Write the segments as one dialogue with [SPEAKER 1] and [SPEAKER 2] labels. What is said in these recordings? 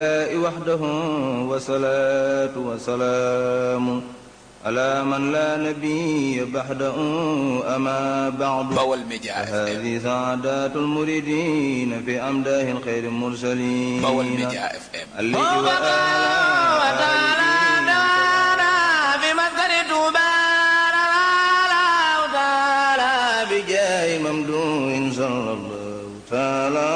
[SPEAKER 1] وحده والصلاة والسلام على من لا نبي بعده أما بعد
[SPEAKER 2] بول ميديا
[SPEAKER 1] هذه سعادات المريدين في أمداه الخير المرسلين
[SPEAKER 2] بول ميديا اف ام
[SPEAKER 1] بجاه ممدوح صلى الله تعالى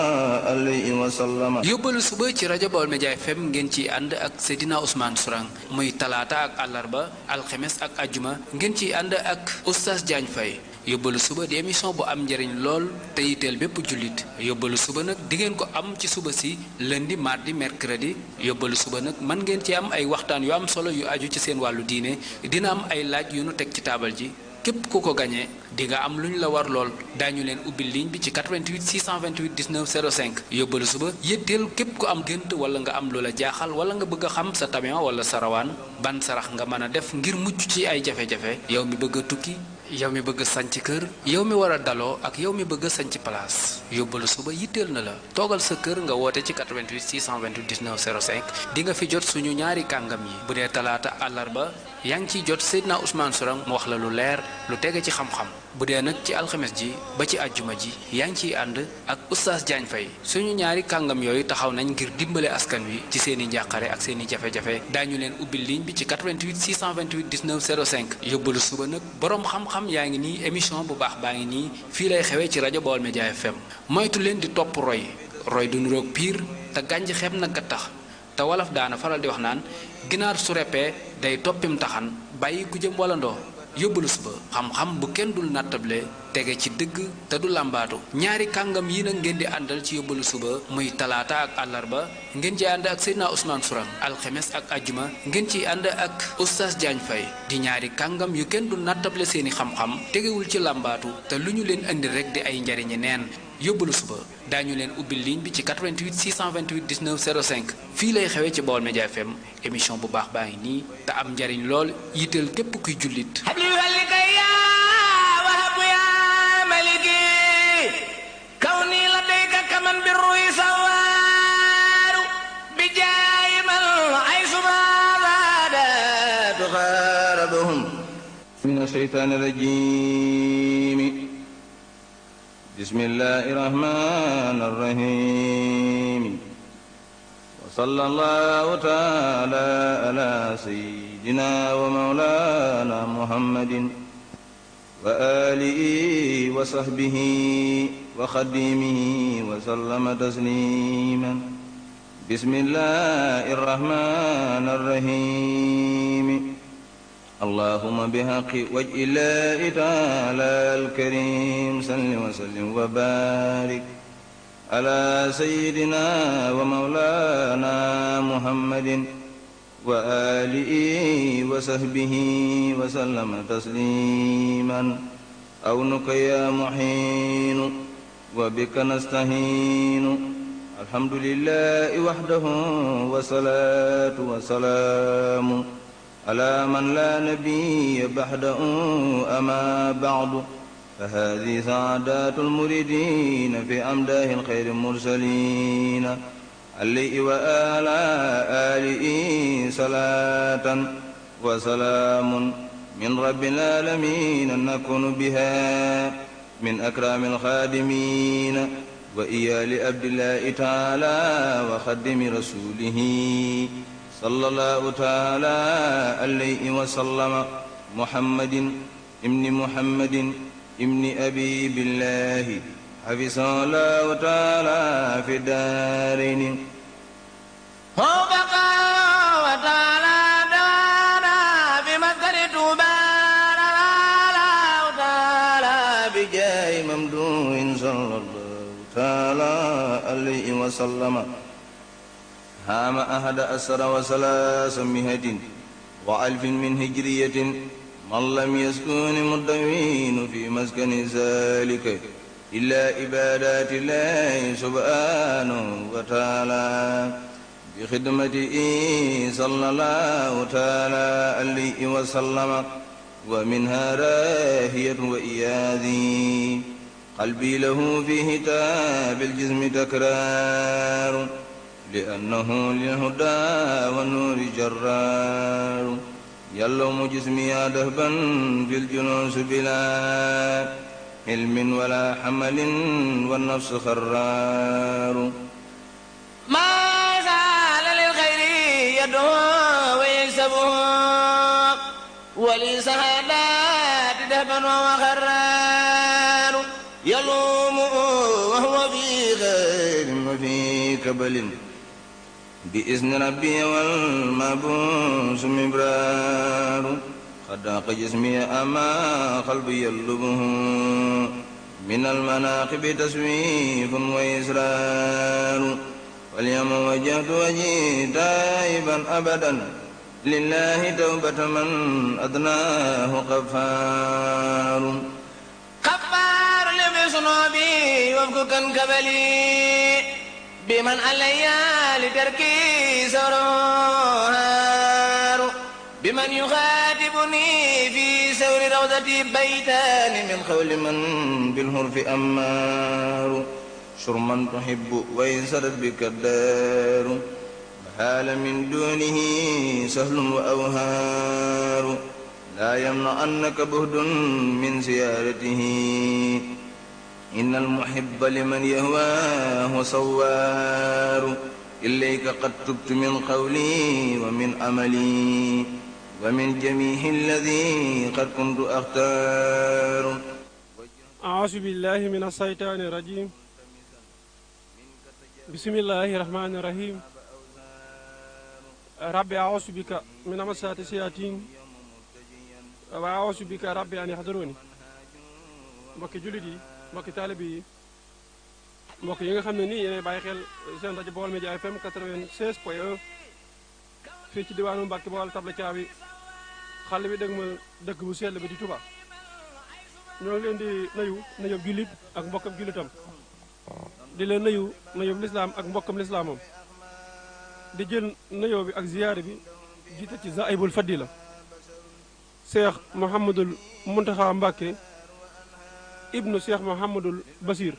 [SPEAKER 1] عليه وسلم.
[SPEAKER 3] yóbbalu suba ci rajo Baol Média FM ngeen ci ànd ak Seydina Ousmane Sourang muy talaata ak àllarba alxemes ak ajjuma ngeen ci ànd ak Oustaz Diagne Faye yóbbalu suba di émission bu am njëriñ lool te yitteel bépp jullit yóbbalu suba nag di ngeen ko am ci suba si lundi mardi mercredi yóbbalu suba nag mën ngeen ci am ay waxtaan yu am solo yu aju ci seen wàllu diine dina am ay laaj yu nu teg ci taabal ji képp ku ko gañee di nga am lu ñu la war lool daañu leen ubbil ligne bi ci 88 628 19 05 yóbbalu suba yétteel képp ku am gént wala nga am lu la jaaxal wala nga bëgg a xam sa tabian wala sa rawaan ban sarax nga mën a def ngir mucc ci ay jafe-jafe yow mi bëgg a tukki yow mi bëgg a sanc kër yow mi war a daloo ak yow mi bëgg a sanc place yóbbalu suba yitteel na la toogal sa kër nga woote ci 88 628 19 05 di nga fi jot suñu ñaari kàngam yi bu dee talaata àllarba yaa ngi ciy jot Seydina Ousmane Sourang mu wax la lu leer lu tege ci xam-xam bu dee nag ci alxames ji ba ci àjjuma ji yaa ngi ciy ànd ak Oustaz Diagne Faye suñu ñaari kàngam yooyu taxaw nañ ngir dimbale askan wi ci seen i njàqare ak seen i jafe-jafe daañu leen ubbil ligne bi ci 88 628 19 05 yóbbalu suba nag boroom xam-xam yaa ngi nii émission bu baax baa ngi nii fii lay xewee ci rajo Baol Média FM moytu leen di topp roy du niroog piir te gànj xeeb nag a tax te wolof daana faral di wax naan ginaar su reppee day toppim taxan bàyyi ku jëm wala ndoo yóbbalu suba xam-xam bu kenn dul nattable tege ci dëgg te du làmbaatu ñaari kàngam yi nag ngeen di àndal ci yóbbalu suba muy talaata ak àllarba ngeen ci ànd ak Seydina Ousmane Sourang alxemes ak ajjuma ngeen ciy ànd ak Oustaz Diagne Faye di ñaari kàngam yu kenn dul nattable seeni xam-xam tegewul ci làmbaatu te lu ñu leen indi rek di ay njariñi neen yóbbalu suba daañu leen ubbil ligne bi ci 88 628 19 05 fii lay xewee ci Baol Média FM émission bu baax baa ngi nii te am njariñ lool yitteel képp kuy jullit
[SPEAKER 1] من الشيطان الرجيم بسم الله الرحمن الرحيم وصلى الله تعالى على سيدنا ومولانا محمد وآله وصحبه وخديمه وسلم تسليما بسم الله الرحمن الرحيم اللهم بحق وجه الله تعالى الكريم صل وسلم وبارك على سيدنا ومولانا محمد وآله وصحبه وسلم تسليما عونك يا محين وبك نستعين الحمد لله وحده والصلاة والسلام على من لا نبي بعده أما بعد فهذه سعادات المريدين في أمداه الخير المرسلين عليه وآلى آله صلاة وسلام من رب العالمين نكون بها من أكرم الخادمين وإيال عبد الله تعالى وخدم رسوله صلى الله تعالى عليه وسلم محمد ابن محمد ابن أبي بالله حفظه الله تعالى في الدارين
[SPEAKER 4] هو بقى وتعالى دانا في مسجد توبان الله تعالى
[SPEAKER 1] بجاه ممدوح صلى الله تعالى عليه وسلم هام أحد أسر وثلاثمائة وألف من هجرية من لم يسكن مدوين في مسكن ذلك إلا عبادات الله سبحانه وتعالى بخدمته صلى الله تعالى عليه وسلم ومنها راهية وإياذي قلبي له في هتاب الجسم تكرار لأنه للهدى والنور جرار يلوم جسمي دهبا في الجنوس بلا علم ولا حمل والنفس خرار
[SPEAKER 4] ما زال للخير يدعو ويكسبه ولسهادات دهبا وخرار يلوم وهو في خير وفي كبل بإذن ربي والمبوس مبرار خداق جسمي أما قلبي يلبه من المناقب تسويف وإسرار واليوم وجهت وجهي تائبا أبدا لله توبة من أدناه غفار غفار لبصنوبي وفككا كبلي بمن علي لتركي سرار بمن يخاطبني في سور روضتي بيتان من قول من بالحرف أمار شرما تحب وإن سرت بك الدار وحال من دونه سهل وأوهار لا يمنعنك بهد من زيارته إن المحب لمن يهواه صوار إليك قد تبت من قولي ومن عملي ومن جميع الذي قد كنت أختار
[SPEAKER 2] أعوذ بالله من الشيطان الرجيم بسم الله الرحمن الرحيم ربي أعوذ بك من همزات الشياطين وأعوذ بك ربي أن يحضروني mbokki jullit yi mbokki taalibe yi mbokk yi nga xam ne nii yéenay bàyyi xel seen rajo Baol Média FM 96.1 fii ci diwaanu Mbàkke Bawol Tabla Caabi xale bi dëgg ma dëkk bu sell bi di Touba ñoo ngi leen di nuyu jullit ak mbokkam jullitam di leen nuyu lislaam ak mbokkam lislaamam di jël nuyoo bi ak ziyaare bi jiite ci Zaahibul Fadila Cheikh Mouhamadul Mountakha Mbacké ibnu Cheikh Mouhamadul Basir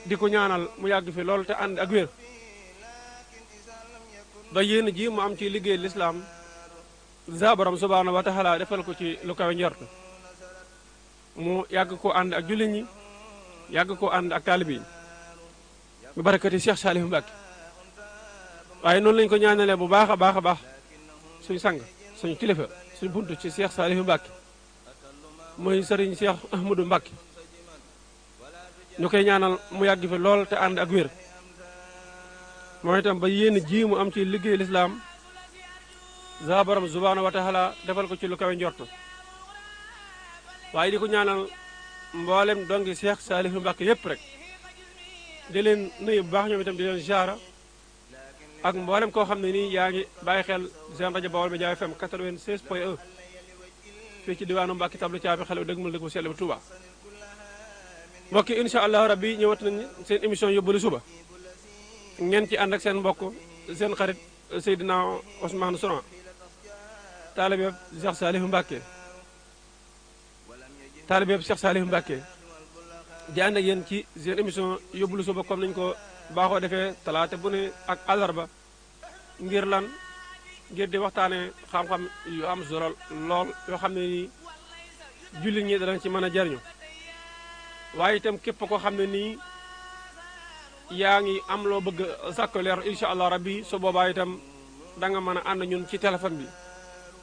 [SPEAKER 2] di ko ñaanal mu yàgg fi lool te ànd ak wér ba yéen ji mu am ci liggéey lislaam za borom subhaanahu wa taala defal ko ci lu kawe njort mu yàgg ko ànd ak jullit ñi yàgg ko ànd ak taalibe yi bi barakati Cheikh Saliou Mbacké waaye noonu lañu ko ñaanalee bu baax a baax suñu sang suñu kilifa suñu buntu ci Cheikh Saliou Mbacké mooy sëriñ Cheikh Ahmadou Mbacké ñu koy ñaanal mu yàgg fi lool te ànd ak wér mooy itam ba yéen ji mu am ci liggéey lislaam za borom subhaanahu wa taala defal ko ci lu kawe njort waaye di ko ñaanal mboolem dongi Cheikh Saliou Mbacké yépp rek di leen nuyu bu baax ñoom itam di leen ziara ak mboolem koo xam ne nii yaa ngi bàyyi xel seen rajo Baol Média FM 96.1 fii ci diwaanu Mbàkke Tabla Caabi xale dëgg mal dëgg bu sell bu Touba mbokki incha allah rabbi ñëwat nañ seen émission yóbbalu suba ngeen ci ànd ak seen mbokk seen xarit Seydina Ousmane Souran taalibe Cheikh Saliou Mbacké di ànd ak yéen ci seen émission yóbbalu suba comme nañu ko baaxoo defee talaata bu ne ak àllarba ngir lan ngir di waxtaane xam-xam yu am solo lool yoo xam ne nii jullit ñi danañ ci mën a jariñu waaye itam képp koo xam ne nii yaa ngi am loo bëgg sàkko leer incha allah rabbi su boobaa itam da nga mën a ànd ñun ci téléphone bi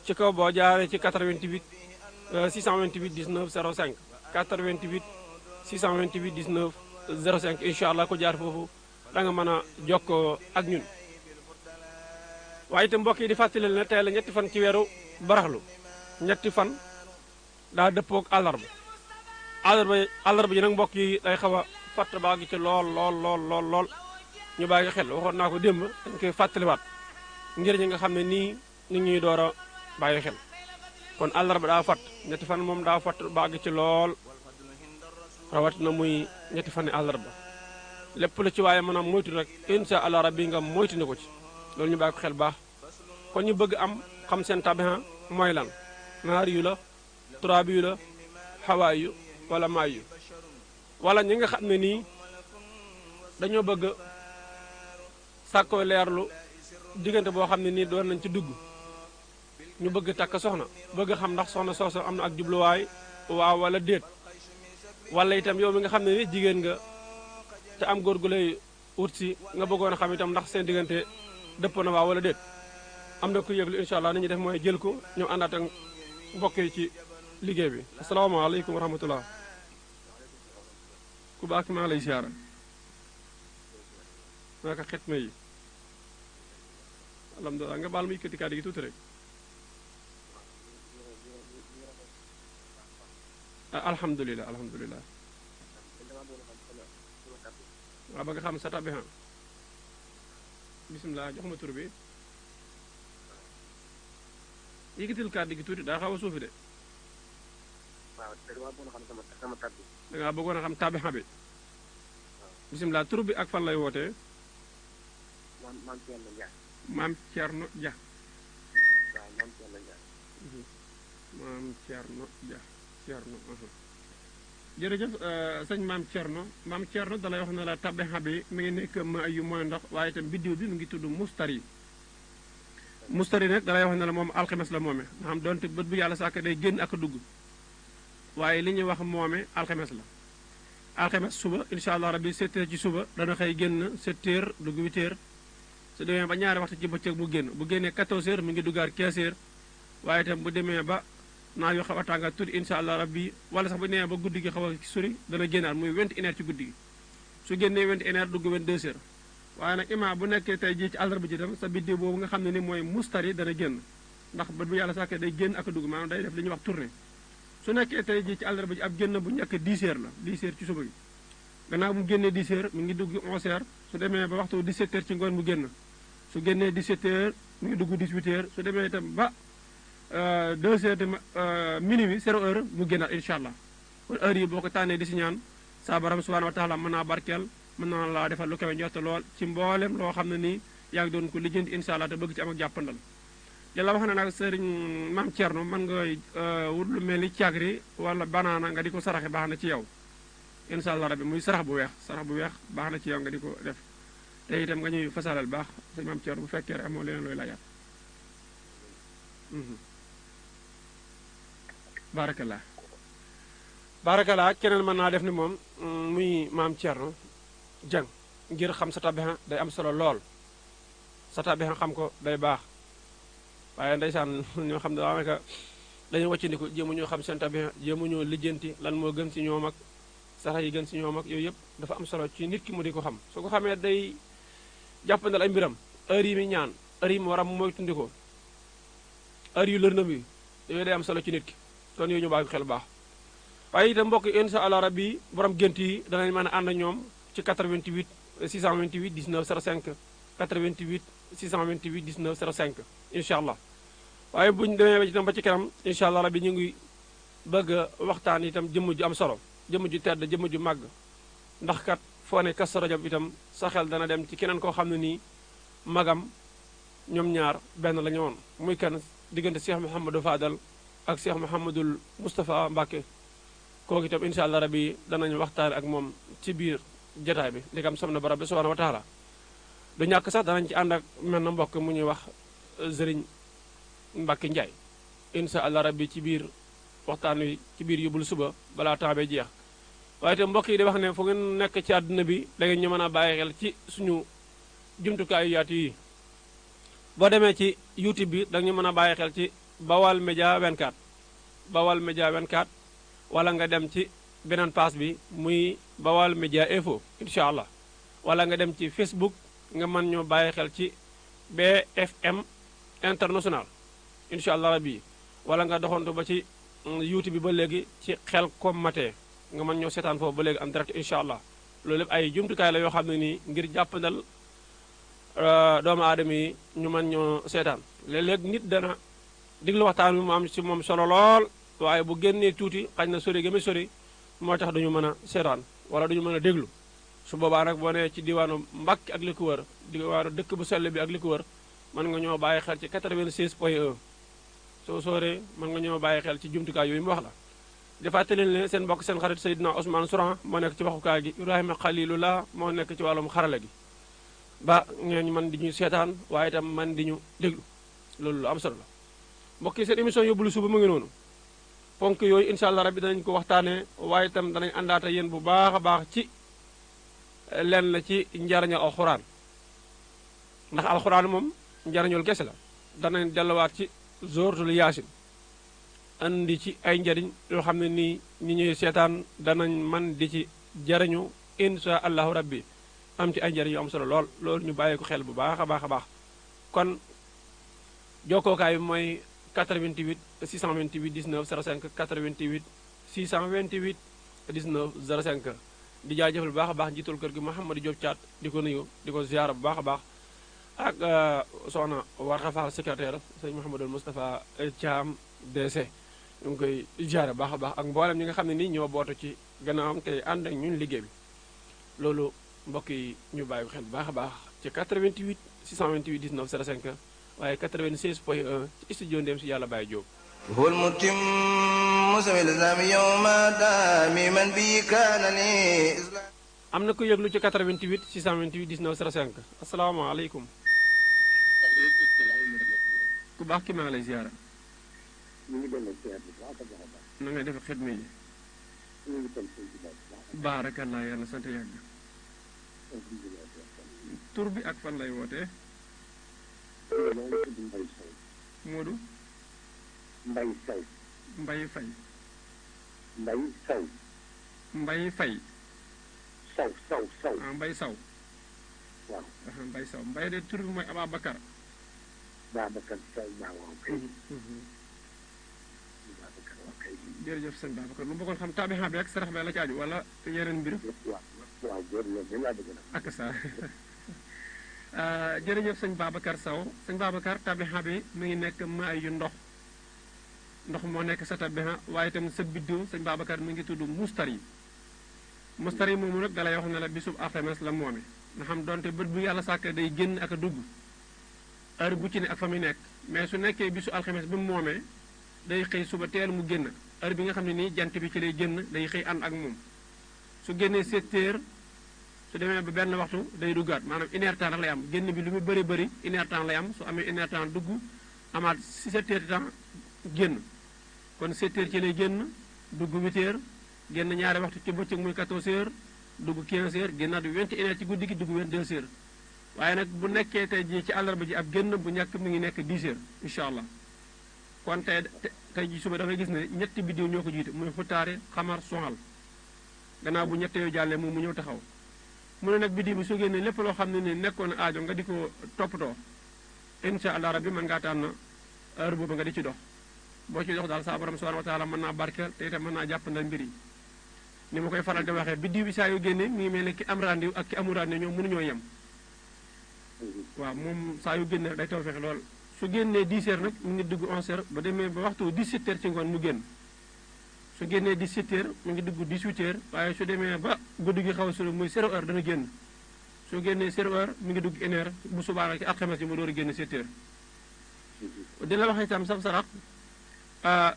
[SPEAKER 2] ci kaw boo jaaree ci 88 628 19 05 88 628 19 05 incha allah ko jaar foofu da nga mën a jokkoo ak ñun waaye itam mbokk yi di fàttali ne tey la ñetti fan ci weeru baraxlu ñetti fan daa dëppoog àllarba ji nag mbokk yi day xaw a fàtt baa gi ci lool ñu bàyyi xel waxoon naa ko démb dañ koy fàttaliwaat ngir ñi nga xam ne nii ñu ñuy door a bàyyi xel kon àllarba daa fàtt ñetti fan moom daa fàtt baa gi ci lool rawatina muy ñetti fan àllarba lépp la ci waaye maanaam moytu rek incha allah rabbi nga moytu ne ko ci loolu ñu bàyyi ko xel baax kon ñu bëgg am xam seen tabihan mooy lan naar yu la turaab yu la xawaay yu wala maay yu wala ñi nga xam ne nii dañoo bëgg sàkkoo leerlu diggante boo xam ne nii doon nañ ci dugg ñu bëgg takk soxna bëgg xam ndax soxna soosu am na ak jubluwaay waaw wala déet wala itam yow mi nga xam ne ni jigéen nga te am góor gu lay wut si nga bëggoon a xam itam ndax seen diggante dëpp na waaw wala déet am na ku yëglu incha allah ni ñuy def mooy jël ko ñu àndaat ak mbokk yi ci liggéey bi asalaamaaleykum wa rahmatullah ku baax maa ngi lay siyaara naka xetma yi alhamdulilah nga baal ma yëkkati kàddu gi tuuti rek alhamdulilah alhamdulilah waaw ba nga xam sa tabi bisimilah jox ma tur bi yëkkatil kàddu gi tuuti daa xaw a suufi de da ngaa bëggoon a xam tabi bi bisimilah tur bi ak fan lay wootee maam Thierno Dia maam Thierno Dia Thierno jërëjëf sëñ maam Thierno dalay wax ne la tabixa bi mi ngi nekk ma yu mooy ndox waaye itam biddiw bi mu ngi tudd mustari nag dalay wax ne la moom alxames la moome nga xam doonte bët bu yàlla sàkk day génn ak a dugg waaye li ñuy wax moome alxames la alxames suba incha allah rabbi 7 heures ci suba dana xëy génn 7 heures dugg 8 heures su demee ba ñaari waxtu ci bëccëg mu génn bu génnee 14 heures mi ngi duggaat 15 heures waaye itam bu demee ba naa yoo xaw a tànga tuuti incha allah rabbi wala sax bu demee ba guddi gi xaw a sori dana génnaat muy 21 heures ci guddi gi su génnee 21 heures dugg 22 heures waaye nag ima bu nekkee tey jii ci àllarba ji itam sa biddiw boobu nga xam ne ni mooy mustari dana génn ndax bët bu yàlla sàkkee day génn ak a dugg maanaam day def li ñuy wax tournée su nekkee tey jii ci àllarba ji ab génn bu njëkk 10 heures la 10 heures ci suba gi gannaaw mu génnee 10 heures mi ngi dugg 11 heures su demee ba waxtu 17 heures ci ngoon mu génn su génnee 17 heures mi ngi dugg 18 heures su demee itam ba 2 heures de minuit 0 heure mu génnaat incha allah kon heure yi boo ko tànnee di si ñaan saa borom subhanahu wa taala mën naa barkeel mën naa laa defal lu kawe njort lool ci mboolem loo xam ne nii yaa ngi doon ko lijjanti incha allah te bëgg ci am ak jàppandal li la wax ne nag sëriñ maam Thierno mën nga wut lu mel ni cagri wala banaana nga di ko saraxe baax na ci yow incha allah rabbi muy sarax bu weex baax na ci yow nga di ko def te itam nga ñuy fasalal baax sëñ maam Thierno bu fekkee rek amoo leneen looy laajaat barakallah keneen mën naa def ni moom muy maam Thierno Dieng ngir xam sa tabixa day am solo lool sa tabixa xam ko day baax waaye ndeysaan ñoo xam ne daanaka dañu wàccandiku jéemu ñoo xam seen tabixa jéemu ñoo lijjanti lan moo gën si ñoom ak sarax yi gën si ñoom ak yooyu yëpp dafa am solo ci nit ki mu di ko xam su ko xamee day jàppandal ay mbiram heure yi mi ñaan heure yi mu war a moytandikoo heure yu lërnam yi yooyu day am solo ci nit ki kon yooyu ñu bàyyi ko xel baax waaye itam mbokk insha allah rabbi borom gént yi danañ mën a ànd ak ñoom ci 88 628 19 05 88 628 19 05 incha allah waaye buñu demee ba itam ba ci kanam incha allah rabbi ñu ngi bëgg a waxtaan itam jëmm ju am solo jëmm ju tedd jëmm ju màgg ndax kat foo ne Kazu Rajab itam sa xel dana dem ci keneen koo xam ne nii magam ñoom ñaar benn la ñu woon muy kan diggante Cheikh Mouhamadou Fadal ak Cheikh Mouhamadul Moustapha Mbacke kooku itam incha allah rabbi danañ waxtaan ak moom ci biir jotaay bi ndegam som na barab bi subhanahu wa taala du ñàkk sax danañ ci ànd ak mel na mbokk mu ñuy wax Sëriñ Mbacke Ndiaye incha allah rabbi ci biir waxtaan wi ci biir yóbbul suba balaa temps bee jeex waaye itam mbokk yi di wax ne fu ngeen nekk ci àdduna bi da ngeen ñu mën a bàyyi xel ci suñu jumtukaayu yaatu yi boo demee ci YouTube bi da nga ñu mën a bàyyi xel ci Bawal Média 24 Bawal Média 24 wala nga dem ci beneen page bi muy Bawal Média Info incha allah wala nga dem ci Facebook nga mën ñoo bàyyi xel ci BFM international incha allah rabbi wala nga doxantu ba ci YouTube bi ba léegi ci Xelcom matin nga mën ñoo seetaan foofu ba léegi en direct incha allah loolu lépp ay jumtukaay la yoo xam ne nii ngir jàppandal doomu aadama yi ñu mën ñoo seetaan léeg-léeg nit dana diglu waxtaan bi mu am ci moom solo lool waaye bu génnee tuuti xañ na sori ga mi sori moo tax duñu mën a seetaan wala duñu mën a déglu su boobaa nag boo nee ci diwaanu Mbàkke ak li ko wër diwaanu dëkk bu sell bi ak li ko wër mën nga ñoo bàyyi xel ci 96.1 soo sooree mën nga ñoo bàyyi xel ci jumtukaay yooyu mu wax la di fàttali ne seen mbokk seen xarit Seydina Ousmane Souran moo nekk ci waxukaay gi Ibrahima Khalilullah moo nekk ci wàllum xarala gi ba ngeen man di ñu seetaan waaye itam man di ñu déglu loolu lu am solo la mbokk yi seen émission yóbbalu suba mu ngi noonu ponk yooyu incha allah rabbi danañ ko waxtaanee waaye itam danañ àndaata yéen bu baax a baax ci lenn la ci njariñal alxuraan ndax alxuraan moom njariñul kese la danañ delluwaat ci sóoratul yaasin andi ci ay njariñ yoo xam ne nii ñi ñuy seetaan danañ man di ci jariñu incha allahu rabbi am ci ay njariñ yu am solo lool loolu ñu bàyyi ko xel bu baax a baax a baax kon jokkookaay bi mooy 88 628 19 05 88 628 19 05 di jaajëfal bu baax a baax njiitul kër gi Mouhamadou Diop Thiat di ko nuyu di ko ziara bu baax a baax ak soxna Warxa Fall secrétaire sëñ Mouhamadou Moustapha Thiam DC ñu ngi koy ziara bu baax a baax ak mboolem ñi nga xam ne nii ñoo bootu ci gannaawam te ànd ak ñun liggéey bi loolu mbokk yi ñu bàyyi ko xel bu baax a baax ci 88 628 19 05 waaye 96 point 1 ci studio Ndem si Yàlla Baye Diop.
[SPEAKER 1] هو المتم سوي الإسلام يوم دامي من بي كان لي إسلام.
[SPEAKER 2] am na ko yëglu ci 88 628 19 05 asalaamaaleykum. ku baax ki maa ngi lay ziara.
[SPEAKER 5] ñu ngi dellu si bu baax a baax.
[SPEAKER 2] na ngay def xidma yi.
[SPEAKER 5] ñu ngi toll si bu baax.
[SPEAKER 2] baarakallah yàlla sant yàgg. tur bi ak fan lay wootee. Modou.
[SPEAKER 5] Mbay Saw.
[SPEAKER 2] Mbay Fay.
[SPEAKER 5] Mbay Saw.
[SPEAKER 2] Mbay Fay.
[SPEAKER 5] Saw Saw Saw.
[SPEAKER 2] ah Mbay Saw.
[SPEAKER 5] waaw.
[SPEAKER 2] Mbay Saw Mbay de tur bi mooy Ababacar.
[SPEAKER 5] Babacar Saw waaw kay. Babacar waaw kay.
[SPEAKER 2] jërëjëf sëñ Babacar lu bëggoon xam taabixa bi ak sarax bi la ci aju wala yeneen mbir.
[SPEAKER 5] waaw jërëjëf laa bëgg na.
[SPEAKER 2] ak sa jërëjëf sëñ Babacar Saw sëñ Babacar tabixa bi mi ngi nekk maay yu ndox moo nekk sa tabixa waaye itam sa biddiw sëñ Babacar mi ngi tudd mustari mustari moomu nag dalay wax ne la bisub alxames la moome nga xam donte bët bu yàlla sàkk day génn ak a dugg heure bu ci ne ak fa muy nekk mais su nekkee bisu alxames bi mu moomee day xëy suba teel mu génn heure bi nga xam ne nii jant bi ci lay génn day xëy ànd ak moom su génnee 7 heures su demee ba benn waxtu day duggaat maanaam une heure temps rek lay am génn bi lu mu bëri bëri une heure temps lay am su amee une heure temps dugg amaat 7 heures temps génn kon 7 heures ci lay génn dugg 8 heures génn ñaari waxtu ci bëccëg muy 14 heures dugg 15 heures génnaat 21 heures ci guddi gi dugg 22 heures waaye nag bu nekkee tey jii ci àllarba ji ab génn bu ñàkk mi ngi nekk 10 heures incha allah kon tey ji suba dafay gis ne ñetti biddiw ñoo ko jiite muy xutaare xamar soxal gannaaw bu ñette yoo jàllee moom mu ñëw taxaw mu ne nag biddiw bi su génnee lépp loo xam ne ni nekkoon aajo nga di ko toppatoo incha allah rabbi mën ngaa tànn heure boobu nga di ci dox boo ci dox daal saa borom subhanahu wa taala mën naa barkeel te itam mën naa jàppandal mbir yi ni ma koy faral di waxee biddiw bi saa yu génnee mi ngi mel ne ki am rendiw ak ki amul rendiw ñoom mënuñoo yem waaw moom saa yu génnee day taw fexe lool su génnee 10 heures nag mu ngi dugg 11 heures ba demee ba waxtu 17 heures ci ngoon mu génn su génnee 17 heures mu ngi dugg 18 heures waaye su demee ba guddi gi xaw a sulu muy 0 heure dana génn su génnee 0 heure mi ngi dugg 1 heure bu subaa nag ci alxames yi mu door a génn 7 heures dina wax itam saf sarax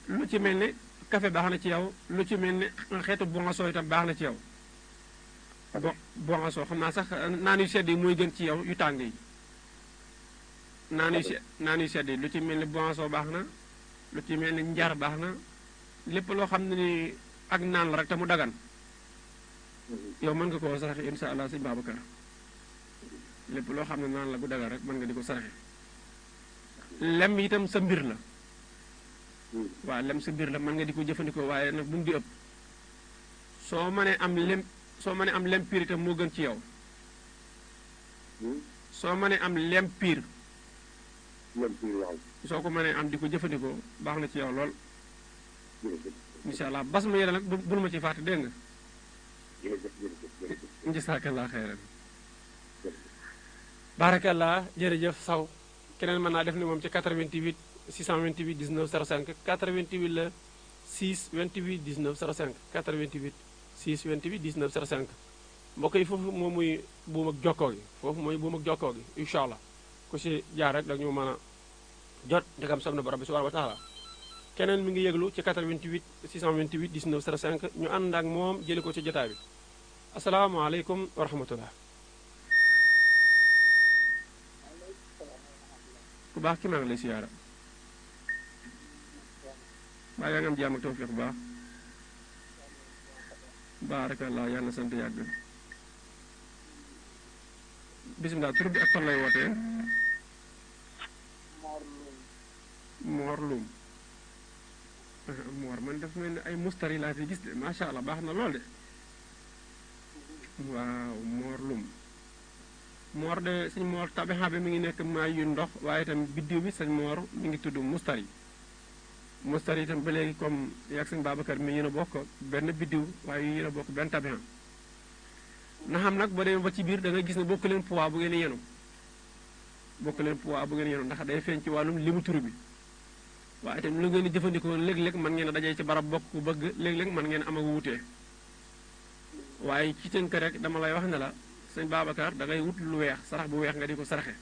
[SPEAKER 2] lu ci mel ne café baax na ci yow lu ci mel ne xeetu boisson itam baax na ci yow boisson xam naa sax naan yu sedd yi mooy gën ci yow yu tàng yi naan yu sedd yi lu ci mel ni boisson baax na lu ci mel ni njar baax na lépp loo xam ne ni ak naan la rek te mu dagan yow mën nga koo saraxe insha allah sëñ Babacar lépp loo xam ne naan la bu dagan rek mën nga di ko saraxe lem itam sa mbir la waaw lem sa mbir la mën nga di ko jëfandikoo waaye nag bu mu di ëpp soo mënee am lem piir itam moo gën ci yow soo mënee am lem piir soo ko mënee am di ko jëfandikoo baax na ci yow lool incha allah bas ma yére nag bul ma ci fàtte dégg nga jazakallah xeyran barakallah jërëjëf saw keneen mën naa def ni moom ci 88 628 19 05 88 la 6 28 19 05 88 6 28 19 05 mbokk yi foofu moom muy buum ak jokkoo gi foofu mooy buum ak jokkoo gi incha allah ku si jaar rek dañu mën a jot ndegam sob na borom bi subhanahu wa taala keneen mi ngi yëglu ci 88 628 19 05 ñu ànd ak moom jëli ko ci jotaay bi asalaamaaleykum wa rahmatullah ku baax ki maa ngi lay siyaara baa yaa ngi am jàmm ak tawfiq bu baax baarakallah yàlla na sant yàgg bisimilah tur bi ak fan lay wootee Mor Loum Mor man def mel ni ay mustari laa fi gis de macha allah baax na lool de waaw Mor Loum Mor de sëñ Mor tabixa bi mi ngi nekk maay yu ndox waaye itam biddiw bi sëñ Mor mi ngi tudd mustari mustari itam ba léegi comme yaag sëñ Babacar mi yéen a bokk benn biddiw waaye yéen a bokk benn tabixa na xam nag boo demee ba ci biir da nga gis ne bokk leen poids bu ngeen yenu bokk leen poids bu ngeen yenu ndax day feeñ ci wàllum limu tur bi waaye itam lu ngeen di jëfandikoo léeg-léeg mën ngeen a dajee ci barab bokk ku bëgg léeg-léeg mën ngeen am ak wuutee waaye ci tënk rek dama lay wax ne la sëñ Babacar da ngay wut lu weex sarax bu weex nga di ko saraxe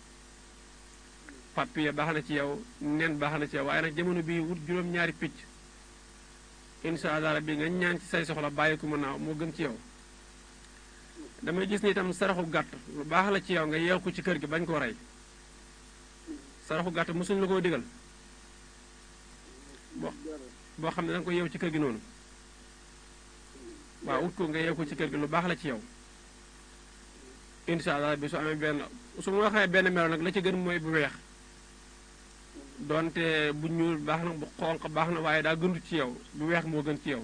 [SPEAKER 2] papier baax na ci yow nen baax na ci yow waaye nag jamono bii wut juróom-ñaari picc incha allah rabbi nga ñaan ci say soxla bàyyi ko mu naaw moo gën ci yow damay gis ni itam saraxu gàtt lu baax la ci yow nga yeew ko ci kër gi bañ koo rey saraxu gàtt mosuñ la koo digal boo xam ne da nga ko yeew ci kër gi noonu waaw wut ko nga yeew ko ci kër gi lu baax la ci yow incha allah bi su amee benn su ma waxee benn melo nag la ci gën mooy bu weex donte bu ñuul baax na bu xonq baax na waaye daa gënut ci yow bu weex moo gën ci yow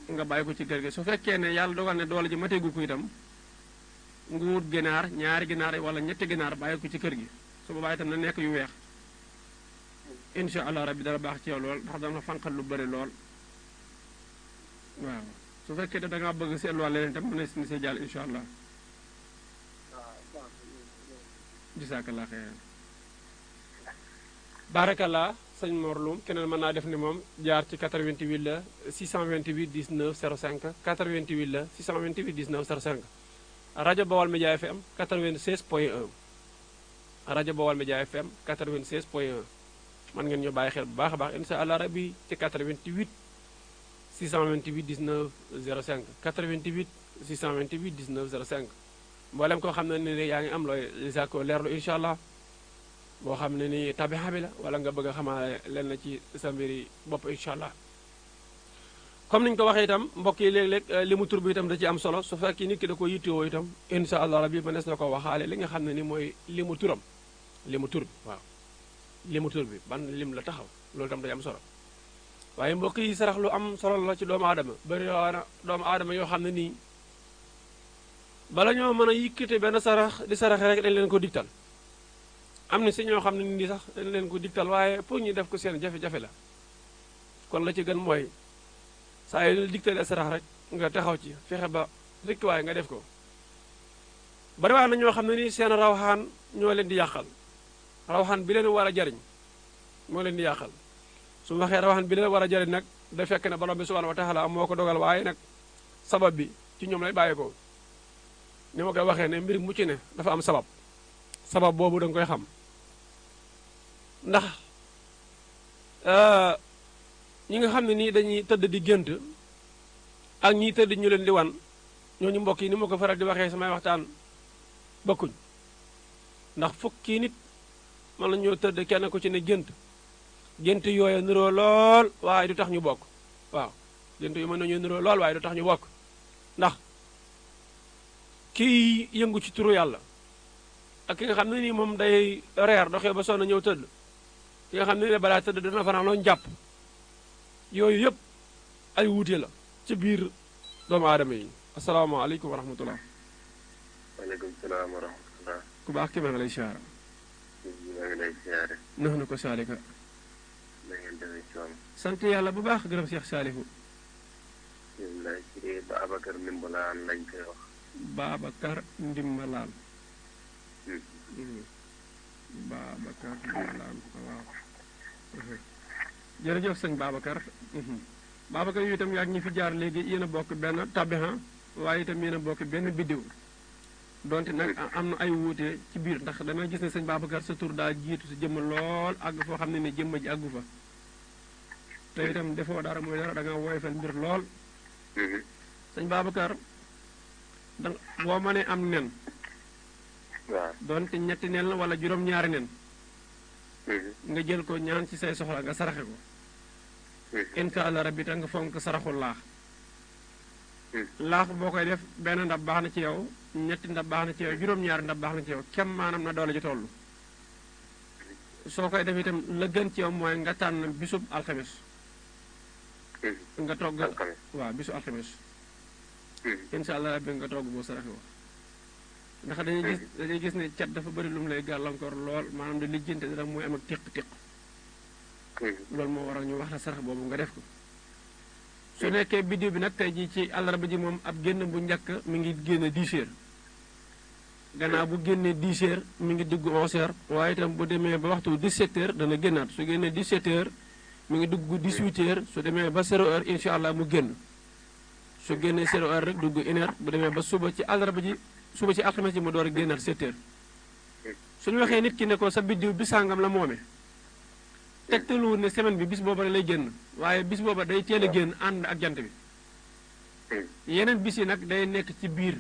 [SPEAKER 2] nga bàyyi ko ci kër gi su fekkee ne yàlla dogal ne doole ji mateegu ko itam nga wut ginaar ñaari ginaar wala ñetti ginaar bàyyi ko ci kër gi su boobaa itam na nekk yu weex incha allah rabbi dara baax ci yow lool ndax dana fanqal lu bëri lool waaw su fekkee da ngaa bëgg seetluwaat leneen itam mën na si see jàll incha allah jisaakallah xeyran barakallah sëñ Mor Loum keneen mën naa def ni moom jaar ci 88 la 628 19 05 88 la 628 19 05 rajo Bawal Média FM 96.1 rajo Bawal Média FM 96.1 man ngeen ñu bàyyi xel bu baax a baax incha allah rabbi ci 88 628 19 05 88 628 19 05 mboolem koo xam ne ni yaa ngi am looy sàkko leerlu incha allah boo xam ne ni tabixa bi la wala nga bëgg a xamaale leen na ci sa mbiri bopp incha allah comme niñu ko waxee itam mbokk yi léeg-léeg li mu tur bi itam da ci am solo su fekkee nit ki da ko yittewoo itam incha allah rabbi mënees na ko waxaale li nga xam ne ni mooy li mu turam li mu tur bi waaw li mu tur bi ban lim la taxaw loolu itam day am solo waaye mbokk yi sarax lu am solo la ci doomu aadama bëri na doomu aadama yoo xam ne nii bala ñoo mën a yikkite benn sarax di saraxe rek dañ leen ko digtal am na si ñoo xam ne nii sax dañ leen ko digtal waaye pour ñu def ko seen jafe-jafe la kon la ci gën mooy saa yu digtalee sarax rek nga taxaw ci fexe ba rek waaye nga def ko bari waa na ñoo xam ne nii seen rawxaan ñoo leen di yàqal rawxaan bi leen war a jariñ moo leen di yàqal su ma waxee rawxaan bi leen war a jariñ nag da fekk ne borom bi subhanahu wa taala moo ko dogal waaye nag sabab bi ci ñoom lay bàyyi ko ni ma koy waxee ne mbir mu ci ne dafa am sabab boobu da nga koy xam ndax ñi nga xam ne nii dañuy tëdd di gént ak ñiy tëdd ñu leen di wan ñooñu mbokk yi ni ma ko faral di waxee samay waxtaan bokkuñ ndax fukki nit mën nañoo tëdd kenn ku ci ne gént yooya niroo lool waaye du tax ñu bokk waaw gént yu mën nañoo niroo lool waaye du tax ñu bokk ndax kii yëngu ci turu yàlla ak ki nga xam ne nii moom day reer doxee ba sonn ñëw tëdd ki nga xam ne nii balaa tëdd dana fanaan loo jàpp yooyu yëpp ay wuute la ci biir doomu aadama yi asalaamaaleykum wa rahmatullah
[SPEAKER 5] waaleykum salaam wa rahmatullah
[SPEAKER 2] ku baax ki ma nga lay siyaara
[SPEAKER 5] maa ngi lay siyaare
[SPEAKER 2] nax na ko saalika
[SPEAKER 5] na ngeen demee ci woon
[SPEAKER 2] sant yàlla bu baax gërëm Cheikh Saalihu
[SPEAKER 5] bisimilah ci Babacar Ndimbalaan lañ koy wax
[SPEAKER 2] Babacar Ndimbalaan Babacar Ndimbalaan waaw jërëjëf sëñ Babacar Babacar yu itam yaa ngi ñi fi jaar léegi yéen a bokk benn tabihan waaye itam yéen a bokk benn biddiw donte nag am na ay wuute ci biir ndax damay gis ne sëñ Babacar sa tur daa jiitu sa jëmm lool àgg foo xam ne ne jëmm ji àggu fa te itam defoo dara mooy dara da nga woyofal mbir lool sëñ Babacar da boo mënee am nen
[SPEAKER 5] waaw
[SPEAKER 2] donte ñetti nen la wala juróom-ñaari nen nga jël ko ñaan ci say soxla nga saraxe ko incha allah rabbi te nga fonk saraxul laax boo koy def benn ndab baax na ci yow ñetti ndab baax na ci yow juróom-ñaari ndab baax na ci yow kem maanaam na doole ji toll soo koy def itam la gën ci yow mooy nga tànn bisub alxames nga togg waaw bisu alxames incha allah rabbi nga togg boo saraxe ko ndax dañuy gis ne cat dafa bëri lu mu lay gàllankoor lool maanaam di lijjante dara mooy am ak tiq-tiq loolu moo waral ñu wax la sarax boobu nga def ko su nekkee biddiw bi nag tey jii ci àllarba ji moom ab génn bu njëkk mi ngi génn 10 heures gannaaw bu génnee 10 heures mi ngi dugg 11 heures waaye itam bu demee ba waxtu 17 heures dana génnaat su génnee 17 heures mi ngi dugg 18 heures su demee ba 0 heure incha allah mu génn su génnee 0 heure rek dugg 1 heure bu demee ba suba ci àllarba ji suba ci alxames ji mu door a génnaat 7 heures suñu waxee nit ki ne ko sa biddiw bi sàngam la moome tegtaluwul ne semaine bi bis booba lay génn waaye bis booba day teel a génn ànd ak jant bi yeneen bis yi nag day nekk ci biir